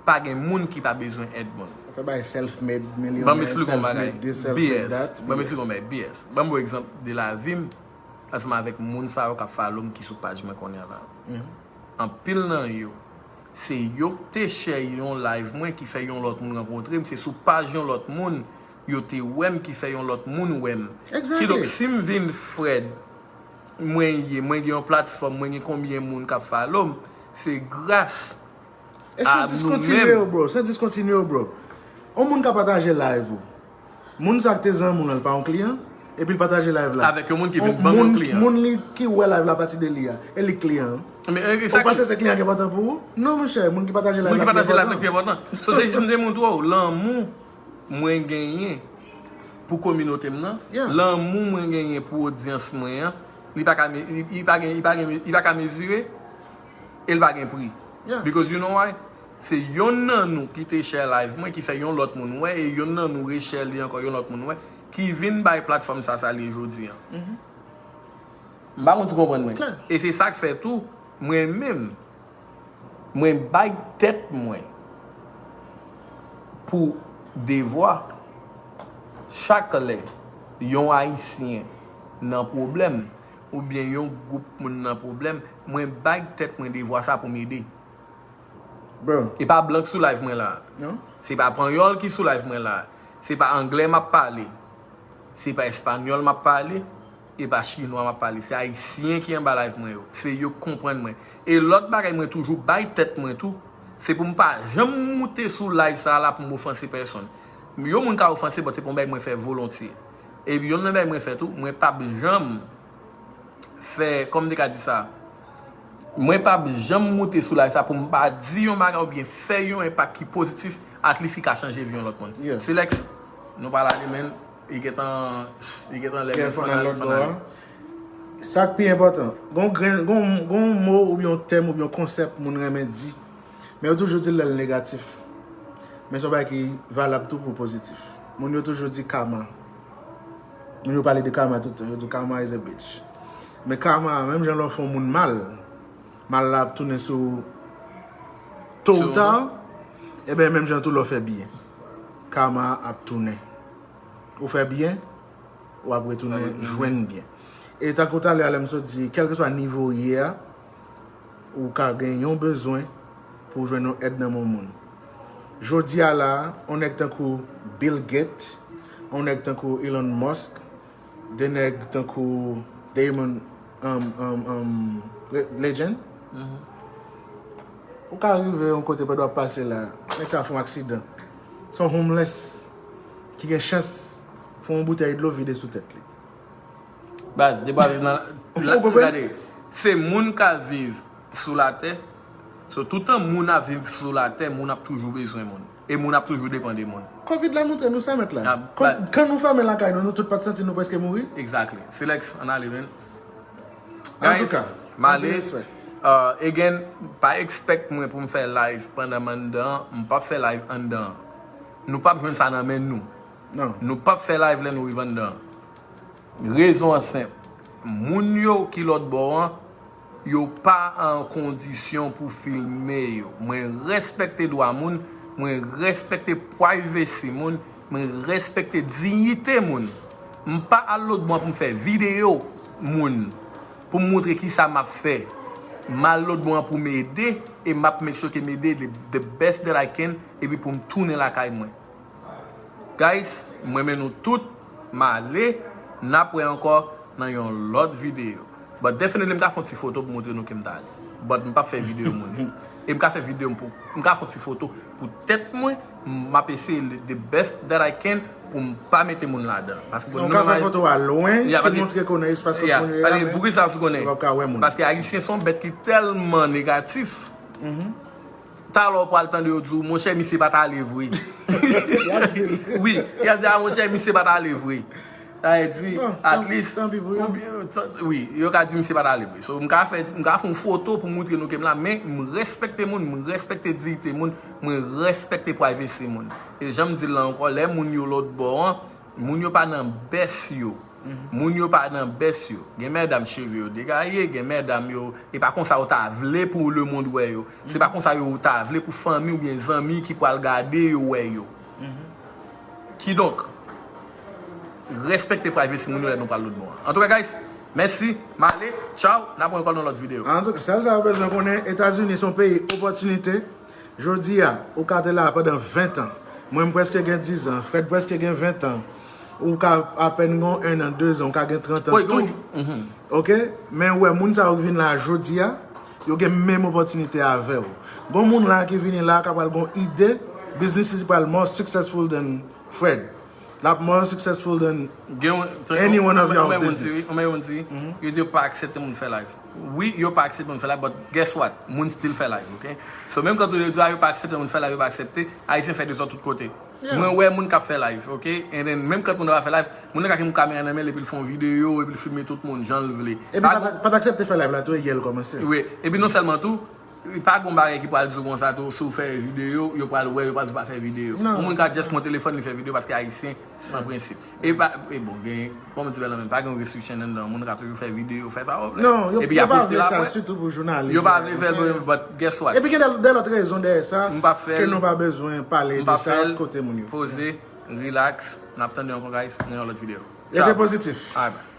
Pa gen moun ki pa bezwen èd moun. Ou fè bay self made millionaire, self made this, self made that. Ban m esplike yon bagay. B S. Ban m esplike yon bagay. B S. Ban m yon egzanp de lavi m ansanm avèk moun sa yo k ap follow m ki sou paj mwen kounye a la. Anpil nan yo, se yo k te share yon live mwen ki fè yon lòt moun rankontre m, se sou paj yon lòt moun yo te wè m ki fè yon lòt moun wè m. Exactly. Kidonk, si m vin Fred, mwen ye, mwen gen yon platfòm, mwen gen konbyen moun k ap follow m, se gras E san diskontinye yo, bro. San diskontinye yo, bro. On moun ka pataje live ou. Moun sa k te zanmi w lan, l pa yon kliyan. Epi l pataje live la. Avèk yon moun ki vin ban yon kliyan. Moun li ki wè live la pati de li a. E li kliyan. Ou panse se kliyan ki enpòtan pou ou? Non, monchè. Moun ki pataje live la ki enpòtan. So, se jis m te montre w lanmou mwen genyen pou kominote m nan, lanmou mwen genyen pou odyans mwen an, li pa ka, li, li pa gen, li pa gen, li pa ka mezire, e li pa gen pri. Because you know why? Se yonn nan nou ki te share live mwen, ki fè yon lòt moun wè, e yonn nan nou re-share li ankò, yon lòt moun wè, ki vin bay platfòm sa, sa li ye jodi an. M pa konn si w konprann mwen. E se sa k fè tou, mwen menm, mwen bay tèt mwen pou devwa. Chak lè yon Ayisyen nan pwoblèm, oubyen yon gwoup moun nan pwoblèm, mwen bay tèt mwen devwa sa pou m ede. E pa blan k sou live mwen la. Se pa panyòl ki sou live mwen la. Se pa anglè m ap pale. Se pa espanyòl m ap pale. E pa chinwa m ap pale. Se ayisyen ki anba live mwen yo. Se yo k konprann mwen. E lòt bagay mwen toujou bay tèt mwen tou, se pou m pa janm moute sou live sa a la pou m ofanse pèsonn. Yon moun ka ofanse, but se pa yon bagay mwen fè volontye. E yonn nan bagay mwen fè tou, mwen p ap janm fè, kòman m te ka di sa? Mwen p ap janm moute sou live sa pou m pa di yon bagay oubyen fè yon enpak ki pozitif, at least ki ka chanje vi yon lòt moun. Silex, nou pral ale, men, li gentan, li gentan lè, men fò n al, fò n ale. Sa k pi enpòtan, gon grenn, gon, gon mo oubyen yon tèm oubyen yon konsèp moun renmen di, men yo toujou di l lè l negatif. Men se yon bagay ki valab tou pou pozitif. Moun yo toujou di karma. Moun yo pale de karma tout tan, yo di karma is a bitch. Men karma, menm jan lè w fè yon moun mal, mal la ap tounen sou ou to ou ta, ebyen menm jan tou lè w fè byen. Karma ap tounen. Ou fè byen, w ap retounen jwenn byen. E tankou talè a lè m sot di, kèlkeswa nivo w ye a, ou ka gen yon bezwen pou w jwenn yon èd nan men yon moun. Jodi a la, yon nèg tankou Bill Gates, yon nèg tankou Elon Musk, de nèg tankou Damon, um, um, um, Le-, Legend, ou ka rive yon kote pandan w ap pase la, nèg sa fè yon aksidan. Se yon homeless ki gen chans fè yon boutèy dlo vide sou tèt li. Baz, depi w ap viv nan, gade, se moun k ap viv sou latè. So, toutan moun ap viv sou latè, moun ap toujou bezwen moun. E moun ap toujou depann de moun. Covid la montre nou sa, mèt la. Kan nou fèmen lakay nou, nou tout pa t santi nou prèske mouri? Exactly. Silex, ann ale, men. Guys, m ale. Uh, again, pa expect mwen pou m fè live pandan m anndan an, m p ap fè live anndan an. Nou p ap jwenn sa nan men nou. Nou p ap fè live lè nou rive anndan an. Rezon an senp. Moun yo ki lòt bò an, yo pa an kondisyon pou filme yo. Mwen respekte dwa moun, mwen respekte privacy moun, mwen respekte diyite moun. M pa al lòt bò an pou m fè videyo moun, pou m montre kisa m ap fè. M al lòt bò an pou m ede, e m ap make sure ke m ede the, the best that I can, epi pou m tounen lakay mwen. Guys, m renmen nou tout. M ale. N ap wè ankò nan yon lòt videyo. But definitely, m ka fè yon ti foto pou montre nou ke m t ale. But m p ap fè videyo moun. E m ka fè videyo m pou, m ka fè yon ti foto pou tèt mwen. M ap eseye the best that I can pou m pa mete moun ladan. Paske bon, nou ka fè foto a lwen, ki montre konnen espas kot moun yo ye a, men poukisa w konnen? Yo p ap ka wè moun. Paske Ayisyen se yon bèt ki tèlman negatif. Talè w pral tande yo di w, monchè, misye pa t ale vre. Y ap di l. Wi, y ap di, a, monchè, misye pa t ale vre. Sa vle di, at least, oubyen, wi, yo ka di misye pa t ale vre. So, m ka fè, m ka fè yon foto pou montre nou ke m la, men m respekte moun, m respekte diyite moun, mwen respekte privacy moun. E jan m di l la ankò, lè moun yo lòt bò an, moun yo pa nan bès yo. Moun yo pa nan bès yo. Gen medam cheve yo degaye, gen medam yo, e pa konsa yo ta vle pou lemonn wè yo. Se pa konsa yo ta vle pou fanmi oubyen zanmi ki pral gade yo wè yo. Kidonk, respekte privacy moun yo lè nou pral lòt bò an. Antouka, guys, mèsi, m ale, tchaw, n ap wè ankò nan lòt videyo. Antouka, sèl sa yo bezwen konnen, Etazini se yon peyi opòtinite. Jodi a, ou ka te la pandan ven tan. Mwen, m prèske gen diz an. Fred prèske gen ven tan. Ou ka apèn gen enn an, de zan, ou ka gen trant an tou. Ok? Men ou wè, moun sa yo ki vin la jodi a, Yo gen menm opòtinite avè w. Gon moun la ki vini la k ap pral gon ide, business is pral more successful than Fred. L ap more successful than any one of your business. Ou menm moun di, yo di yo pa aksepte moun fè live. Wi, yo pa aksepte moun fè live, but guess what? Moun still fè live, ok? So, menm kan yo di a, yo pa aksepte moun fè live, yo pa aksepte, Ayisyen fè dezòd tout kote. Mwen wè moun k ap fè live, ok? And then, menm kan moun nan pa fè live, moun nan ka gen yon kamera nan men l, epi l fè yon videyo, epi l filme tout moun, jan l vle. Epi pa t aksepte fè live la tou, e yè l kòmanse. Wi, epi non sèlman tou, pa gon bagay ki pral di w konsa tou, si w fè videyo, yo pral wè, yo pral di w pa fè videyo. Yon moun ka just pran telefòn li fè videyo paske Ayisyen san prensip. E pa, e bon, gen, kòman di bèl men, pa gen restriction anndan, moun ka toujou fè videyo, fè sa w vle. Non, yo pa vle sa, sitou pou jounalis. Yo pa vle fè l, but guess what? Epi gen de lòt rezon dèyè sa, ke nou pa bezwen pale de sa kote moun yo. Poze, relax, n ap tande ankò, guys, nan yon lòt videyo. Rete pozitif. Alright.